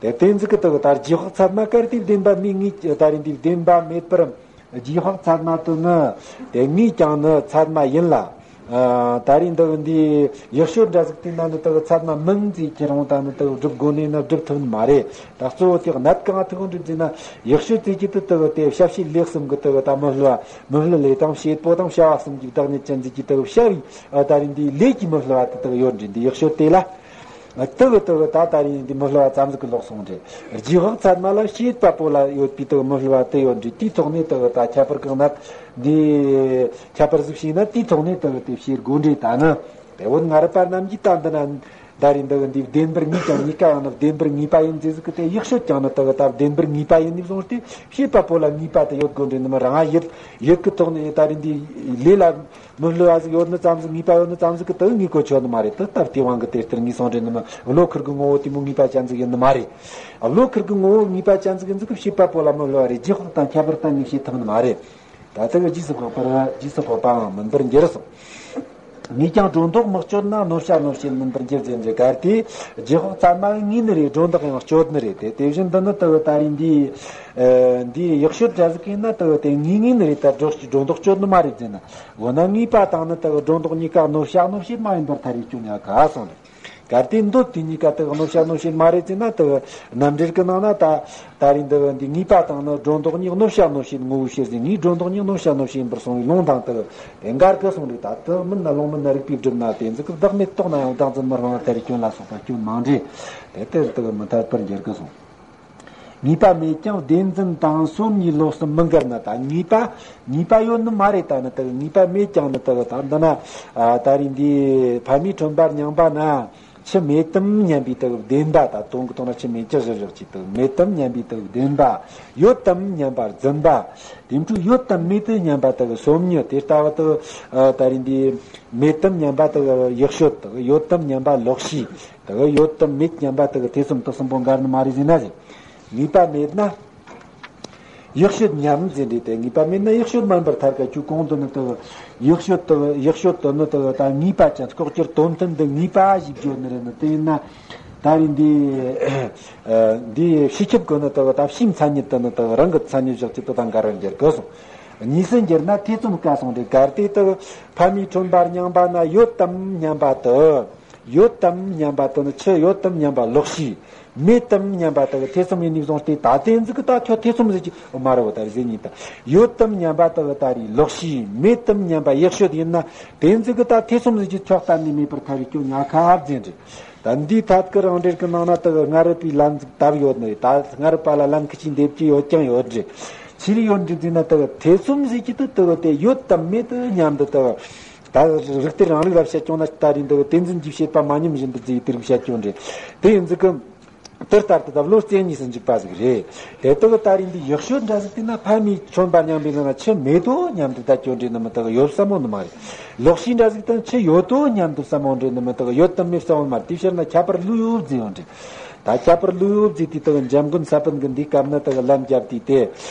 དེ་དེ་ཟིག་གི་དེ་གི་ད་རྗེས་དཔག་ཚད་མ་གལ་ཏེ་བདེན་པ་མེད་ངེས་ད་རེས་འདི་བདེན་པ་མེད་པར། རྗེས་དཔག་ཚད་མ་དེ་ནི་དེ་ངེས་ཀྱང་ནི་ཚད་མ་ཡིན་ལ། ཨ་ད་རེས་འདི་འདི་ཡག་ཤོས་འདྲ་ཟིག་དེ་ན་ནི་དེ་གི་ཚད་མ་མིན་ཟེར་ཁྱེར་འོང་ད་ནི་དེ་གི་སྒྲུབ་དགོས་ནས་ན་སྒྲུབ་ཐུབ་ནི་མ་རེད། ད་གཙོ་བོ་དེ་གནད་གང་ཐུག་འགྲུབ་ཟེར་ན་ཡག་ཤོས་ཟེར་གྱི་དེ་དེ་གི་དེ་བྱ་བྱེད་ལས་གསུམ་གི་དེ་གི་ད་མི་སླུ་བ་མི་སླུ་ལས་དང་བྱེད་པོ་དང་བྱ་བ་གསུམ་གྱི་བདག་ཉིད་ཅན་ཟེར་གྱི་དེ་གི་བྱ་བའི་ཨ་ད་རེས་འདི་ལས་ཀྱི་མི་སླུ་བ་དེ་དེ་གི་ཡོད་འདྲ། འདི་ཡག་ཤོས་དེ་ལ། དེ་གི་དེ་གི་ད་ད་རེས་འདི་མི་སླུ་བ་ཙམ་ཟིག་གི་ལོག་སོང་རེད། རྗེས་དཔག་ཚད་མ་ལ་བྱེད་པ་པོ་ལ་ཡོད་པའི་དེ་གི་མི་སླུ་བ་དེ་ཡོད་འདྲ། དེའི་ཐོག་ནས་དེ་གི་ད་ཁྱད་པར་གང་ན་འདི་ཁྱད་པར་ཟིག་བྱས་ན་དེའི་ཐོག་ནས་དེ་གི་དེ་བྱེད་དགོས་འདྲ། ད་ནི་དེ་བོད་ང་རི་པ་རྣམས་ཀྱིས་ད་འདི་ན་ ད་རེས་འདི་གི་འདི་བདེན་པར་ངེས་ཀྱང་ངེས་ཀ་ཡང་ན་བདེན་པར་ངེས་པ་ཡིན་ཟེར་ཟིག་གི་དེ་ཡག་ཤོས་ཀྱང་ནི་དེ་གི་ད་བདེན་པར་ངེས་པ་ཡིན་ནི་བཟུང་སྟེ་བྱེད་པ་པོ་ལ་ངེས་པ་དེ་ཡོད་དགོས་འདྲེ་ནི་མི་རང་ཡིད་ཡིད་གི་ཐོག་ནས་ད་རེས་འདི་ལས་ལ་མི་བསླུ་བ་ཟིག་ཡོད་ནི་ཙམ་ཟིག་ངེས་པ་ཡོད་ནི་ཙམ་ཟིག་གི་དེ་གི་ངེས་གོ་ཆོད་ནི་མ་རེད། དེ་ལྟར་དེ་དབང་གི་དེ་ལྟར་ངེས་སོང་འདྲེ་ནི་མི་བློ་ཁུར་གི་ངོ་བོ་དེ་མོ་ངེས་པ་ཅན་ཟིག་ཡིན་ནི་མ་རེད། བློ་ཁུར་གི་ངོ་བོ་ངེས་པ་ཅན་ཟིག་ཡིན་ཟིག་གི་བྱེད་པ་པོ་ལ་མི་བསླུ་བ་རེད། རྗེས་དཔག་དང་ཁྱད་པར་གཏན་ནས་བྱེད་ཐུབ་ནི་མ་རེད། ད་ལྟ་གི་རྗེས་སུ་དཔག་པར་རྗེས་སུ་དཔག་པའང་མིན་པར་འགྱུར་གསུངས། ངེས་ཀྱང་སྒྲོ་འདོགས་མི་གཅོད་ན། གནོད་བྱ་གནོད་བྱེད་མིན་པར་འགྱུར་ཟེར་འདི་གར་དེ་རྗེས་དཔག་ཚད་མ་ངེས་ནི་རེད། སྒྲོ་འདོགས་ཡང་གཅོད་ནི་རེད། དེ་དེ་བཞིན་འདི་ནི་དུ་ད་རེས་འདི་འདི་ཡག་ཤོས་འདྲ་ཟིག་ཡིན་ན་དུ་དེ་ངེས་ངེས་ནི་རེད། ད་སྒྲོ་སྒྲོ་འདོགས་གཅོད་ནི་མ་རེད་ཟེར་ན། འོ་ན་ངེས་པ་དང་ནི་དུ་སྒྲོ་འདོགས་གཉིས་ཀ་གནོད་བྱ་གནོད་བྱེད་མ་ཡིན་པར་ཐལ་རེ་སྐྱོན་ཡ་ག་གསུངས་རེད། གལ་ཏེ་འདོད་དེ་གཉིས་ཀ་དག་གནོད་བྱ་གནོད་བྱེད་མ་རེད་ཅེ་ན། དག་རྣམ་འགྲེལ་གྱི་ནང་ན་ད་ད་རེས་འདི་འདི་ངེས་པ་དང་ནི་སྒྲོ་འདོགས་གཉིས་གནོད་བྱ་གནོད་བྱེད་ངོ་བོའི་ཕྱིར་ཟེར། ངེས་སྒྲོ་འདོགས་གཉིས་གནོད་བྱ་གནོད་བྱེད་ཡིན་པར་གསུངས་པའི་ལུང་དང་དག་དེ་འགལ་གི་གསུངས་རེད། ད་དག་མིན་ན་ལུང་མིན་ན་རིགས་པས་བསྒྲུབས་ན་དེ་ཚིག་གི་བདག་མེད་རྟོགས་ན་ཡང་བདག་འཛིན་མི་རུང་བ་ལྟར་སྐྱོན་ལ་སོགས་པ་སྐྱོན་མང་འདྲེ། དེ་ལྟར་དག་མི་འཐད་པར་འགྱུར་གི་གསུངས། ངེས་པ་མེད་ཀྱང་བདེན་འཛིན་དང་སོམ་ཉིའི་ལོགས་སུ་མི་འགལ་ན། ད་ངེས་པ་ངེས་པ་ཡོད་ནི་མ་རེད། ད་ནི་དག་ངེས་པ་མེད་ཀྱང་ནི་དག་ད་འདི་ན་ཨ་ད་རེས་འདི་ཕ་མའི་ཁྲོན་པར་མྱངས་པ་ན་ཆུ་མེད་དམ་སྙམ་པའི་དག་བདེན་པ། ད་དོན་གྱི་དོན་ན་ཆུ་མེད་ཀྱི་བཞག་བཞག་ཅིག་དག་མེད་དམ་སྙམ་པའི་དག་བདེན་པ། ཡོད་དམ་སྙམ་པ་རྫུན་པ། དེ་འཕྲོ་ཡོད་དམ་མེད་དུ་སྙམ་པ་དག་སོམ་ཉི། དེ་ལྟ་བུ་དག་ཨ་ད་རེས་འདི་མེད་དམ་སྙམ་པ་དག་ཡག་ཤོས། དག་ཡོད་དམ་སྙམ་པ་ལོག་ཤེས། དག་ཡོད་དམ་མེད་སྙམ་པ་དག་ཐེ་ཚོམ་དག་གསུམ་པོ་འགལ་ནི་མ་རེད་ཟེར་ན་ཟེར། ངེས་པ་མེད་ན་ཡག་ཤོས་སྙམ་ཟེར་འདྲ་སྟེ། ངེས་པ་མེད་ན་ཡག་ཤོས་མིན་པར་ཐལ་ག་ཁྱོད་གོང་དུ་ནི་དག་ཡག་ཤོས་དག་ཡག་ཤོས་དུ་ནི་དག་ད་ངེས་པ་ཅན། ལྐོག་གྱུར་དོན་མཐུན་འདི་ངེས་པ་ཞིག་བརྗོད་ནི་རེད་ནི། དེ་ཡིན་ན་ད་རེས་འདི་འདི་སྤྱི་ཁྱབ་ཀྱི་ནི་དག་ད་ཕྱིའི་མཚན་ཉིད་དུ་ནི་དག་རང་གི་མཚན་ཉིད་བཞག་ཅིག་ཏུ་དང་འགལ་བར་འགྱུར་གི་གསུངས། གཉིས་སུ་འགྱུར་ན་ཐེ་ཚོམ་དཀའ་གསུངས་ཏེ། གལ་ཏེ་དག་ཕ་མའི་ཁྲོན་པར་མྱངས་པ་ན་ཡོད་དམ་སྙམ་པ་དུ། ཡོད་དམ་སྙམ་པ་དེ་ནི་ཆུ་ཡོད་དམ་སྙམ་པ་ལོག་ཤེས། མེད་དམ་སྙམ་པ་དེ་གི་ཐེ་ཚོམ་ཡིན་ནི་བཟུང་སྟེ། ད་དེ་ཟིག་གི་ད་ཁྱོད་ཐེ་ཚོམ་ཟིག་གི་མ་རེད་བ། ད་རེས་ཟེར་ཉིན་ད་ཡོད་དམ་སྙམ་པ་དེ་གི་ད་རེས་ལོག་ཤེས། མེད་དམ་སྙམ་པ་ཡག་ཤོས་ཡིན་ན། དེ་ཟིག་གི་ད་ཐེ་ཚོམ་ཟིག་གི་ཁྱོད་གཏན་ནས་མེད་པར་ཐལ་བའི་སྐྱོན་ཉག་ཁ་ཟེར་རེད། ད་འདིའི་ཐད་ཀྱི་རང་འགྲེལ་གྱི་ནང་ན་དེ་གི་སྔ་རབས་པའི་ལན་ཟིག་བཏབ་ཡོད་ནི་རེད། ད་སྔ་རབས་པ་ལ་ལན་ཁི་ཅིག་འདེབས་ཀྱི་ཡོད་ཀྱང་ཡོད་རེད། ཆི་ལི་ཡོད་འདྲི་ཟེར་ན་དེ་གི་ཐེ་ཚོམ་ཟིག་གི་དེ་དེ་གི་དེ་ཡོད་དམ་མེད་དུ་སྙམ་དུ་དེ་གི་ད་རིགས་གཏེར་རང་རིག་ལ་བཤད་ཀྱང་ན། ད་རེས་འདི་དེ་འཛིན་གྱི་བྱེད་པ་མ་ཉམས་བཞིན་དུ་བརྩི་ཡི་དེ་རིགས་བཤད་ཀྱང་རེད། དེ་ཡིན་ཟིག་གི་དེ་ལྟར་དུ་ད་བློ་རྩེ་གཉིས་སུ་འཇུག་པ་ཟིག་རེད། དེ་དག་ད་རེས་འདི་ཡག་ཤོས་འདྲ་ཟིག་བལྟས་ན། ཕ་མའི་ཁྲོན་པར་མྱངས་པའི་ནང་ན་ཆུ་མེད་དོ་སྙམ་དུ་ད་སྐྱོན་འདྲེ་ནི་མི་དག་ཡོད་བསམ་མོ་ནི་མ་རེད། ལོག་ཤེས་འདྲ་ཟིག་དང་ཆུ་ཡོད་དོ་སྙམ་དུ་བསམ་མོ་འདྲེ་ནི་མི་དག་ཡོད་དམ་མེད་བསམ་མོ་ནི་མ་རེད། དེའི་ཕྱིར་ན་ཁྱད་པར་བློའི་འོབ་ཟེར་ཡོང་འདྲེ། ད་ཁྱད་པར་བློའི་འོབ་ཟེར་དེ་དག་འཇམ་མགོན་ས་པཎ་གྱིས་འདིའི་སྐབས་ན་དག་ལན་བརྒྱབ་དུས་ཏེ།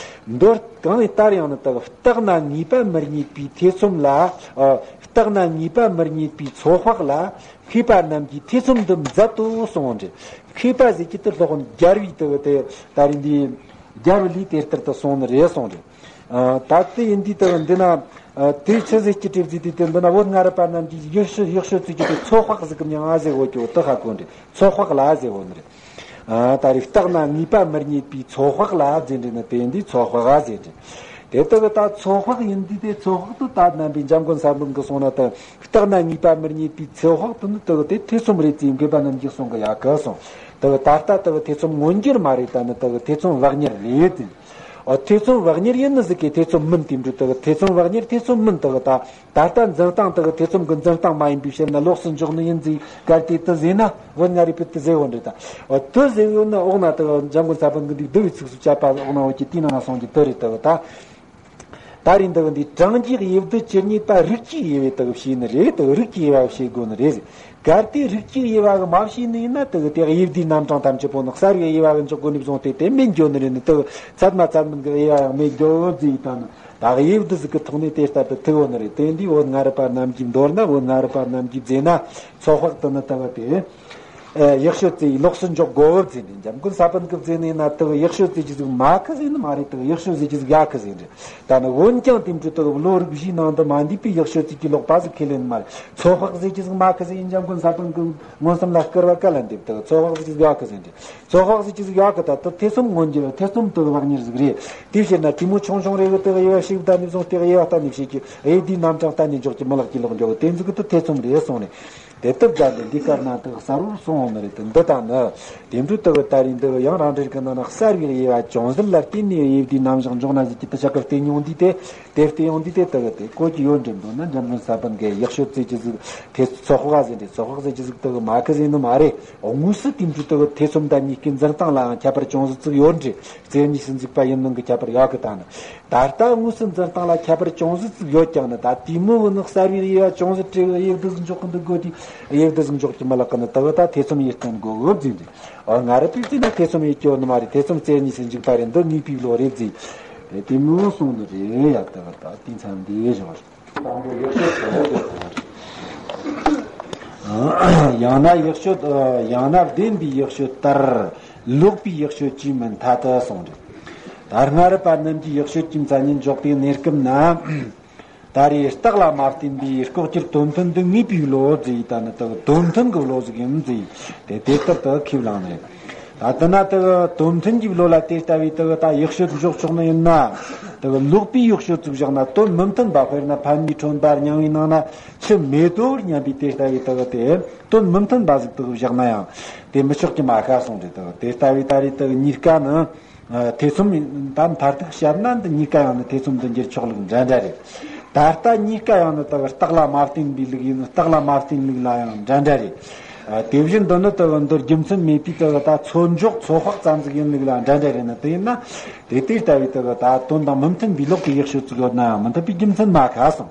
མདོར་གང་ཡིན་ལྟར་ཡང་ནི་དག་བརྟགས་ན་ངེས་པ་མི་རྙེད་པའི་ཐེ་ཚོམ་ལ། ཨ། བརྟགས་ན་ངེས་པ་མི་རྙེད་པའི་ཚོད་དཔག་ལ། མཁས་པ་རྣམས་ཀྱིས་ཐེ་ཚོམ་འདི་མཛད་དོ་གསུངས་འདྲ། མཁས་པ་ཟེར་གྱི་དེ་སློབ་དཔོན་རྒྱལ་བའི་དེ་དེ་ད་རེས་འདི་རྒྱལ་བ་ལས་དེ་ལྟར་དུ་གསུངས་ནི་རེད་གསུངས་རེད། ཨ། ད་དེ་ཡིན་དུས་དེ་འདི་ན། ཨ། དེ་ཆི་ཟེར་གྱི་གྲིབ་ཟེར་དུས་དེ་འདི་ན་བོད་སྔ་རབས་པ་རྣམས་ཀྱིས་ཡག་ཤོས་ཡག་ཤོས་ཟེར་གྱི་དེ་ཚོད་དཔག་ཟེར་གི་མྱང་ང་ཟེར་འོ་ཀྱི་འོ་དེ་ཧ་གོ་འདྲ། ཚོད་དཔག་ལ་ཟེར་འོ་ནི་རེད། ཨ། ད་རེས་བརྟགས་ན་ངེས་པ་མི་རྙེད་པའི་ཚོད་དཔག་ལ་ཟེར་འདྲ་ནི། དེ་ཡིན་དུས་ཚོད་དཔག་ཟེར་འདྲ། དེ་དག་ད་ཚོད་དཔག་ཡིན་དུས་དེ་ཚོད་དཔག་ཏུ་ད་རྣམ་པའི་འཇམ་མགོན་ས་པཎ་གྱིས་གསུངས་ན་ད། བརྟགས་ན་ངེས་པ་མི་རྙེད་པའི་ཚོད་དཔག་ཏུ་ནི་དག་དེ་ཐེ་ཚོམ་རེད་ཅེས་མཁས་པ་རྣམས་ཀྱིས་གསུང་གི་ཡོད་གི་གསུངས། དག་ད་ལྟ་དག་ཐེ་ཚོམ་མངོན་གྱུར་མ་རེད། ད་ནི་དག་ཐེ་ཚོམ་བག་གཉེར་རེད། ཨོ། ཐེ་ཚོམ་བག་གཉེར་ཡིན་ནི་ཟིག་གི་ཐེ་ཚོམ་མིན། དེ་འདྲ་དག་ཐེ་ཚོམ་བག་གཉེར་ཐེ་ཚོམ་མིན། དག་ད་ད་ལྟ་འཛིན་སྟངས་དག་ཐེ་ཚོམ་གྱི་འཛིན་སྟངས་མ་ཡིན་པའི་ཕྱིར་ན་ལོགས་སུ་འཇོག་ནི་ཡིན་ཟིག་གལ་ཏེ་དེ་ཟེར་ན་བོད་སྔ་རབས་པས་དེ་ཟེར་བོ་འདྲ་ད། ཨོ། དེ་ཟེར་ཡོད་ན་འོག་ན་དག་འཇམ་མགོན་ས་པཎ་གྱིས་འདི་བསྡུ་བའི་ཚིགས་སུ་བཅད་པ་འོག་ན་འོ་ཀྱི་དེའི་ནང་ན་གསུངས་ཀྱི་དེ་རེད། དག་ད། ད་རེས་འདི་འདི་གྲངས་ཀྱི་དབྱེ་བསྡུ་ཇི་སྙེད་པ་རིགས་ཀྱི་དབྱེ་བས་དག་ཕྱེ་ནི་རེད། དག་རིགས་ཀྱི་དབྱེ་བ་ཕྱེ་དགོས་ནི་རེད། གལ་ཏེ་རིགས་ཀྱི་དབྱེ་བ་གི་མ་ཕྱེ་ནི་ཡིན་ན་དག་དེ་དབྱེ་བསྡུའི་རྣམ་གྲངས་ཐམས་ཅད་པོ་ནི་གསར་བའི་དབྱེ་བ་གི་འཇོག་དགོས་ནི་བཟུང་སྟེ་དེ་མེད་འགྱོ་ནི་རེད་ནི། དག་ཚད་མ་ཚད་མིན་གྱི་དབྱེ་བ་ཡང་མེད་འགྱོ་ཟེར་ཡི་ད་ནི། ད་དབྱེ་བསྡུ་ཟིག་གི་ཐོག་ནས་དེ་ལྟར་དུ་ཐུག་ཡོད་ནི་རེད། དེ་འདི་བོད་སྔ་རབས་པ་རྣམས་ཀྱིས། མདོར་ན་བོད་སྔ་རབས་པ་རྣམས་ཀྱིས་བཟླས་ན་ཚོད་དཔག་ཏུ་ནི་དག་དེ། ཨ། ཡག་ཤོས་ཅིག་ལོགས་སུ་འཇོག་དགོས་བོ་ཟེར་ནས། འཇམ་མགོན་ས་པཎ་གྱིས་བཟླས་ནས་ན་དག་ཡག་ཤོས་ཅིག་ཅིག་ཟིག་མ་ཁི་ཟེར་ནི་མ་རེད། དག་ཡག་ཤོས་ཟིག་ཅིག་ཟིག་ཡ་ཁི་ཟེར་རེད། ད་ནི་འོན་ཀྱང་དེ་འདྲ་དག་བློ་རིག་བཞིའི་ནང་དུ་མ་འདུས་པའི་ཡག་ཤོས་ཅིག་གི་ལོག་པ་ཟིག་ཁས་ལེན་མ་རེད། ཚོད་དཔག་ཟིག་ཅིག་ཟིག་མ་ཁི་ཟེར། འཇམ་མགོན་ས་པཎ་གྱི་མངོན་སུམ་ལ་སྐུར་བ་ག་ལ་འདེབས། དག་ཚོད་དཔག་ཟིག་ཅིག་ཟིག་ཡ་ཁི་ཟེར་རེད། ཚོད་དཔག་ཟིག་ཅིག་ཟིག་ཡ་ཁི་ད་དག་ཐེ་ཚོམ་མངོན་གྱི་ཐེ་ཚོམ་དག་བག་གཉེར་ཟིག་རེད། དེའི་ཕྱིར་ན་གྲོས་མོལ་ཆུང་ཆུང་རེ་གི་དག་དབྱེ་བ་ཞིག་བསྡད་ནས་བཟུང་སྟེ་དབྱེ་བ་བསྟན་ནས་བཤད་ཀྱི། དབྱེ་བསྡུའི་རྣམ་གྲངས་བསྟན་ནས་འཇོག་གི་མི་ལག་གི་ལོག་འགྱོ་གི་དེ་ཟིག་གི་དག་ཐེ་ཚོམ་རེད་གསུངས་ནས། དེ་ལྟར་བྱས་ཏེ་འདི་གར་ན་དག་གསལ་བོར་གསུངས་འོང་ནི་རེད་དེ། འདི་དང་ནི་དེ་འདྲ་དག་ད་རེས་འདི་ཡང་རང་འགྲེལ་གྱི་ནང་ན་གསལ་བའི་དབྱེ་བ་ཅུང་ཟད་ལ་བརྟེན་ནས་དབྱེ་བ་དེའི་རྣམ་གཞག་འཇོག་ན་ཟིག་གི་དེ་ཞག་གི་བསྟན་ཡོང་དུས་དེ། དེ་བསྟན་ཡོང་དུས་དེ་དག་དེ་གོ་གི་ཡོད་འདྲ་འདུག་ན། འཇམ་མགོན་ས་པཎ་གྱིས་ཡག་ཤོས་བརྩི་གི་ཟིག་དེ་ཚོད་དཔག་ཟེར་འདྲ་ཚོད་དཔག་ཟེར་གི་ཟིག་དག་མ་གི་ཟེར་ནི་མ་རེད། དངོས་སུ་དེ་འདྲ་དག་ཐེ་ཚོམ་དང་གཉིས་ཀའི་འཛིན་སྟངས་ལའང་ཁྱད་པར་ཅུང་ཟད་ཙིག་ཡོད་འདྲ། རྩེ་གཉིས་སུ་འཇུག་པ་ཡིན་མིན་གྱི་ཁྱད་པར་ཡོད་གི། ད་ནི་ད་ལྟ་དངོས་སུ་འཛིན་སྟངས་ལ་ཁྱད་པར་ཅུང་ཟད་ཙིག་ཡོད་ཀྱང་ནི། ད་དེ་མོ་བོ་ནི་གསལ་བའི་དབྱེ་བ་ཅུང་ཟད་བྲལ་བའི་དབྱེ་བ་དེ་ཟིག་འཇོག་གི་འདུག་དགོས་དེ། དབྱེ་བ་དེ་ཟིག་འཇོག་གི་མི་ལག་གི་ནི་དག་ད་ཐེ་ཚོམ་ཡེ་སྟོན་དགོས་གི་ཟེར་འདྲ། ཨོ་ང་ར་པི་ཙི་ན་ཐེ་ཚོམ་ཡེ་སྐྱོ་ནི་མ་རེད། ཐེ་ཚོམ་རྩེ་གཉིས་སུ་འཇུག་པ་རེད། འདི་ངེས་པའི་བློ་རེད་ཟེར། དེ་མོ་གསུངས་ནི་རེད་ཡ། དག་ད་དེ་མཚམས་འདི་བཞག་རེད། དང་པོ་ཡག་ཤོས་དང་པོ་དེ་དང་། ཡང་ན་ཡག་ཤོས། ཡང་ན་བདེན་པའི་ཡག་ཤོས་ལྟར་ལོག་པའི་ཡག་ཤོས་ཀྱིས་མི་འཐད་དུ་གསུངས་རེད། ད་སྔ་རབས་པ་རྣམས་ཀྱིས་ཡག་ཤོས་ཀྱི་མཚན་ཉིད་འཇོག་པའི་གནས་སྐབས་ན། ད་རེས་རྟགས་ལ་མ་བརྟེན་པའི་ལྐོག་གྱུར་དོན་མཐུན་འདི་ངེས་པའི་བློ་ཟེར་ཡི་ད་ནི་དག་དོན་མཐུན་གྱི་བློ་ཟིག་ཡིན་ཟེར་ཡི་དེ་དེ་ལྟར་དུ་ཁས་བླངས་ནས། ད་དེ་ན་དེ་གི་དོན་མཐུན་གྱི་བློ་ལ་དེ་ལྟ་བུའི་དེ་གི་ད་ཡག་ཤོས་འཇོག་ཆོག་ནི་ཡིན་ན། དེ་གི་ལོག་པའི་ཡག་ཤོས་ཅིག་བཞག་ན། དོན་མི་མཐུན་པ། དཔེར་ན་ཕན་མི་ཁྲོན་པར་མྱང་བའི་ནང་ན་ཆུ་མེ་དོར་སྙམ་པའི་དེ་ལྟ་བུའི་དེ་གི་དེ་དོན་མི་མཐུན་པ་ཟིག་དེ་གི་བཞག་ན་ཡང་དེ་མི་ཆོག་གི་མ་ཁ་གསུངས་རེད། དེ་གི་དེ་ལྟ་བུའི་ད་རེས་དེ་གི་གཉིས་ཀ་ནི་ཐེ་ཚོམ་ཡིན། ད་མཐར་ཐུག་བཤད་ན་འདི་གཉིས་ཀ་ཡང་ནི་ཐེ་ཚོམ་དུ་འགྱུར་ཆོག་ལུགས་འདྲ་འདྲ་རེད། ད་ལྟ་གཉིས་ཀ་ཡང་ནི་དེ་གི་རྟགས་ལ་མ་བརྟེན་པའི་ལུགས་ཡིན། རྟགས་ལ་མ་བརྟེན་ལུགས་ལ་ཡང་འདྲ་འདྲ་རེད། ཨ། དེ་བཞིན་དུ་ནི་དེ་གི་འདིར་རྒྱུ་མཚན་མེད་པའི་དེ་གི་ད་ཚོད་འཇོག་ཚོད་དཔག་ཙམ་ཟིག་ཡིན་ལུགས་ལ་འདྲ་འདྲ་རེད་ན། དེ་ཡིན་ན་དེ་དེ་ལྟ་བུའི་དེ་གི་ད་དོན་དང་མི་མཐུན་པའི་ལོག་པའི་ཡག་ཤོས་ཅིག་ཡོད་ན་ཡང་མི་འཐད་པའི་རྒྱུ་མཚན་མ་ཁ་གསུངས།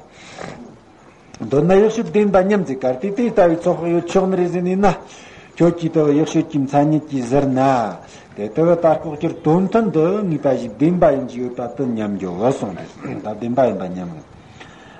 མདོར་ན་ཡག་ཤོས་བདེན་པ་མཉམ་ཟེར། གལ་ཏེ་དེ་ལྟ་བུའི་ཚོད་དཔག་ཡོད་ཆོག་ནི་རེད་ཟེར་ནས་ན། ཁྱོད་ཀྱིས་དེ་གི་ཡག་ཤོས་ཀྱི་མཚན་ཉིད་ཀྱིས་ཟེར་ན། དེ་དེ་གི་ད་ལྐོག་གྱུར་དོན་མཐུན་དུ་ངེས་པ་ཞིག་བདེན་པ་ཡིན་གྱི་ཡོད་པ་དེ་མཉམ་འཇོག་གི་གསུངས་རེད། ད་བདེན་པ་ཡིན་པ་མཉམ་གི།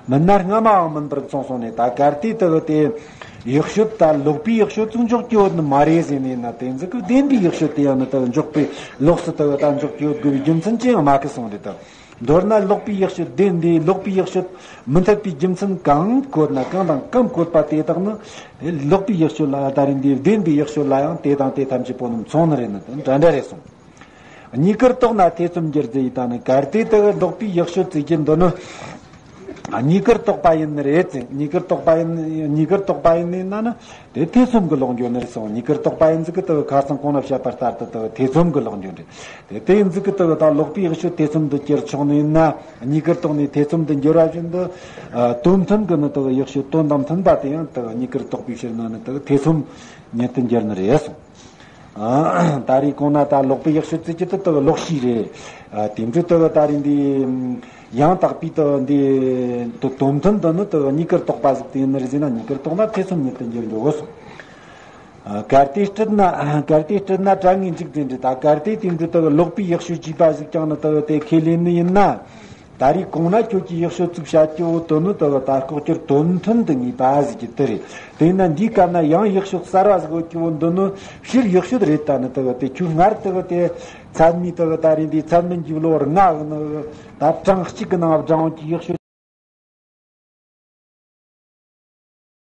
མིན་ན་སྔ་མའང་མིན་པར་མཚུངས་གསུངས་ནས། ད་གལ་ཏེ་དེ་གི་དེ་ཡག་ཤོས་ད་ལོག་པའི་ཡག་ཤོས་ཅིག་འཇོག་གི་ཡོད་ནི་མ་རེད་ཟེར་ནས་ན། དེ་ཟིག་གི་བདེན་པའི་ཡག་ཤོས་དེ་ཡང་ནི་དེ་གི་འཇོག་པའི་ལོགས་སུ་དེ་གི་ད་འཇོག་གི་ཡོད་དགོས་པའི་རྒྱུ་མཚན་ཅི་ཡང་མ་གི་གསུངས་རེད་དོ། མདོར་ན་ལོག་པའི་ཡག་ཤོས་བདེན་འདི་ལོག་པའི་ཡག་ཤོས་མི་འཐད་པའི་རྒྱུ་མཚན་གང་བཀོད་ན། གང་དང་གང་བཀོད་པ་དེ་དག་ནི་ལོག་པའི་ཡག་ཤོས་ལ། ད་རེས་འདི་བདེན་པའི་ཡག་ཤོས་ལ་ཡང་དེ་དང་དེ་ཐམས་ཅད་པོ་ནི་མཚུངས་ནི་རེད་ན། དེ་འདྲ་འདྲ་རེད་གསུངས། གཉིས་ཀར་གཏོགས་ན་ཐེ་ཚོམ་འགྱུར་ཟེར་ཡི་ད་ནི། གལ་ཏེ་དེ་གི་ལོག་པའི་ཡག་ཤོས་ཟེར་གྱི་འདི་ནི་གཉིས་ཀར་གཏོགས་པ་ཡིན་ནི་རེད་ཟེར། གཉིས་ཀར་གཏོགས་པ་ཡིན། གཉིས་ཀར་གཏོགས་པ་ཡིན་ནི་ན་ནི། དེ་ཐེ་ཚོམ་གྱི་ལོག་འགྱོ་ནི་རེད་གསུངས། གཉིས་ཀར་གཏོགས་པ་ཡིན་ཟིག་གི་དེ་གི་ཁ་སང་གོང་ན་བཤད་པ་ལྟར་དུ་དེ་གི་ཐེ་ཚོམ་གྱི་ལོག་འགྱོ་ནི་རེད། དེ་དེ་ཡིན་ཟིག་གི་དེ་གི་ད་ལོག་པའི་ཡག་ཤོས་ཐེ་ཚོམ་དུ་གྱུར་ཆོག་ནི་ཡིན་ན། གཉིས་ཀར་གཏོགས་ནས་ཐེ་ཚོམ་དུ་འགྱུར་བ་བཞིན་དུ། ཨ། དོན་མཐུན་གྱི་ནི་དེ་གི་ཡག་ཤོས་དོན་དང་མཐུན་པ་དེ་ཡང་དེ་གི་གཉིས་ཀར་གཏོགས་པའི་ཕྱིར་ན་ནི་དེ་གི་ཐེ་ཚོམ་ཉིད་དུ་འགྱུར་ནི་རེད་གསུངས། ཨ། ད་རེས་གོང་ན་ད་ལོག་པའི་ཡག་ཤོས་ཟེར་གྱི་དེ་དེ་གི་ལོག་ཤེས་རེད། ཨ། དེ་འདྲ་དེ་གི་ད་རེས་འདི་ཡང་དག་པའི་དེ་གི་འདི་དོན་མཐུན་དུ་ནི་དེ་གི་གཉིས་ཀར་གཏོགས་པ་ཟིག་དེ་ཡིན་ནི་རེད་ཟེར་ན། གཉིས་ཀར་གཏོགས་ན་ཐེ་ཚོམ་ཉིད་དུ་འགྱུར་འགྲོ་གི་གསུངས། ཨ། གལ་ཏེ་སྤྲུལ་ན། གལ་ཏེ་སྤྲུལ་ན་དྲན་ངེས་འཇུག་ཟེར་འདྲ། ད་གལ་ཏེ་དེ་འདྲ་དེ་གི་ལོག་པའི་ཡག་ཤོས་ཅིག་པ་ཟིག་ཀྱང་ནི་དེ་གི་དེ་ཁས་ལེན་ནི་ཡིན་ན། ད་རེས་གོང་ན་ཁྱོད་ཀྱིས་ཡག་ཤོས་ཅིག་བཤད་ཀྱི་འོ་དོ་ནི་དེ་གི་ད་ལྐོག་གྱུར་དོན་མཐུན་དུ་ངེས་པ་ཟེར་གྱི་དེ་རེད། དེས་ན་འདིའི་སྐབས་ན་ཡང་ཡག་ཤོས་གསར་བ་ཟིག་ཡོད་ཀྱི་འོ་འདི་ནི་ཕྱིར་ཡག་ཤོས་རེད། ད་ནི་དེ་གི་དེ་ཁྱོད་སྔར་དེ་གི་དེ་ཚད་མའི་དེ་གི་ད་རེས་འདི་ཚད་མིན་གྱི་བློ་ལྔ་གི་ནི་ད་གྲངས་གཅིག་གི་ནང་བགྲང་འོང་གི་ཡག་ཤོས།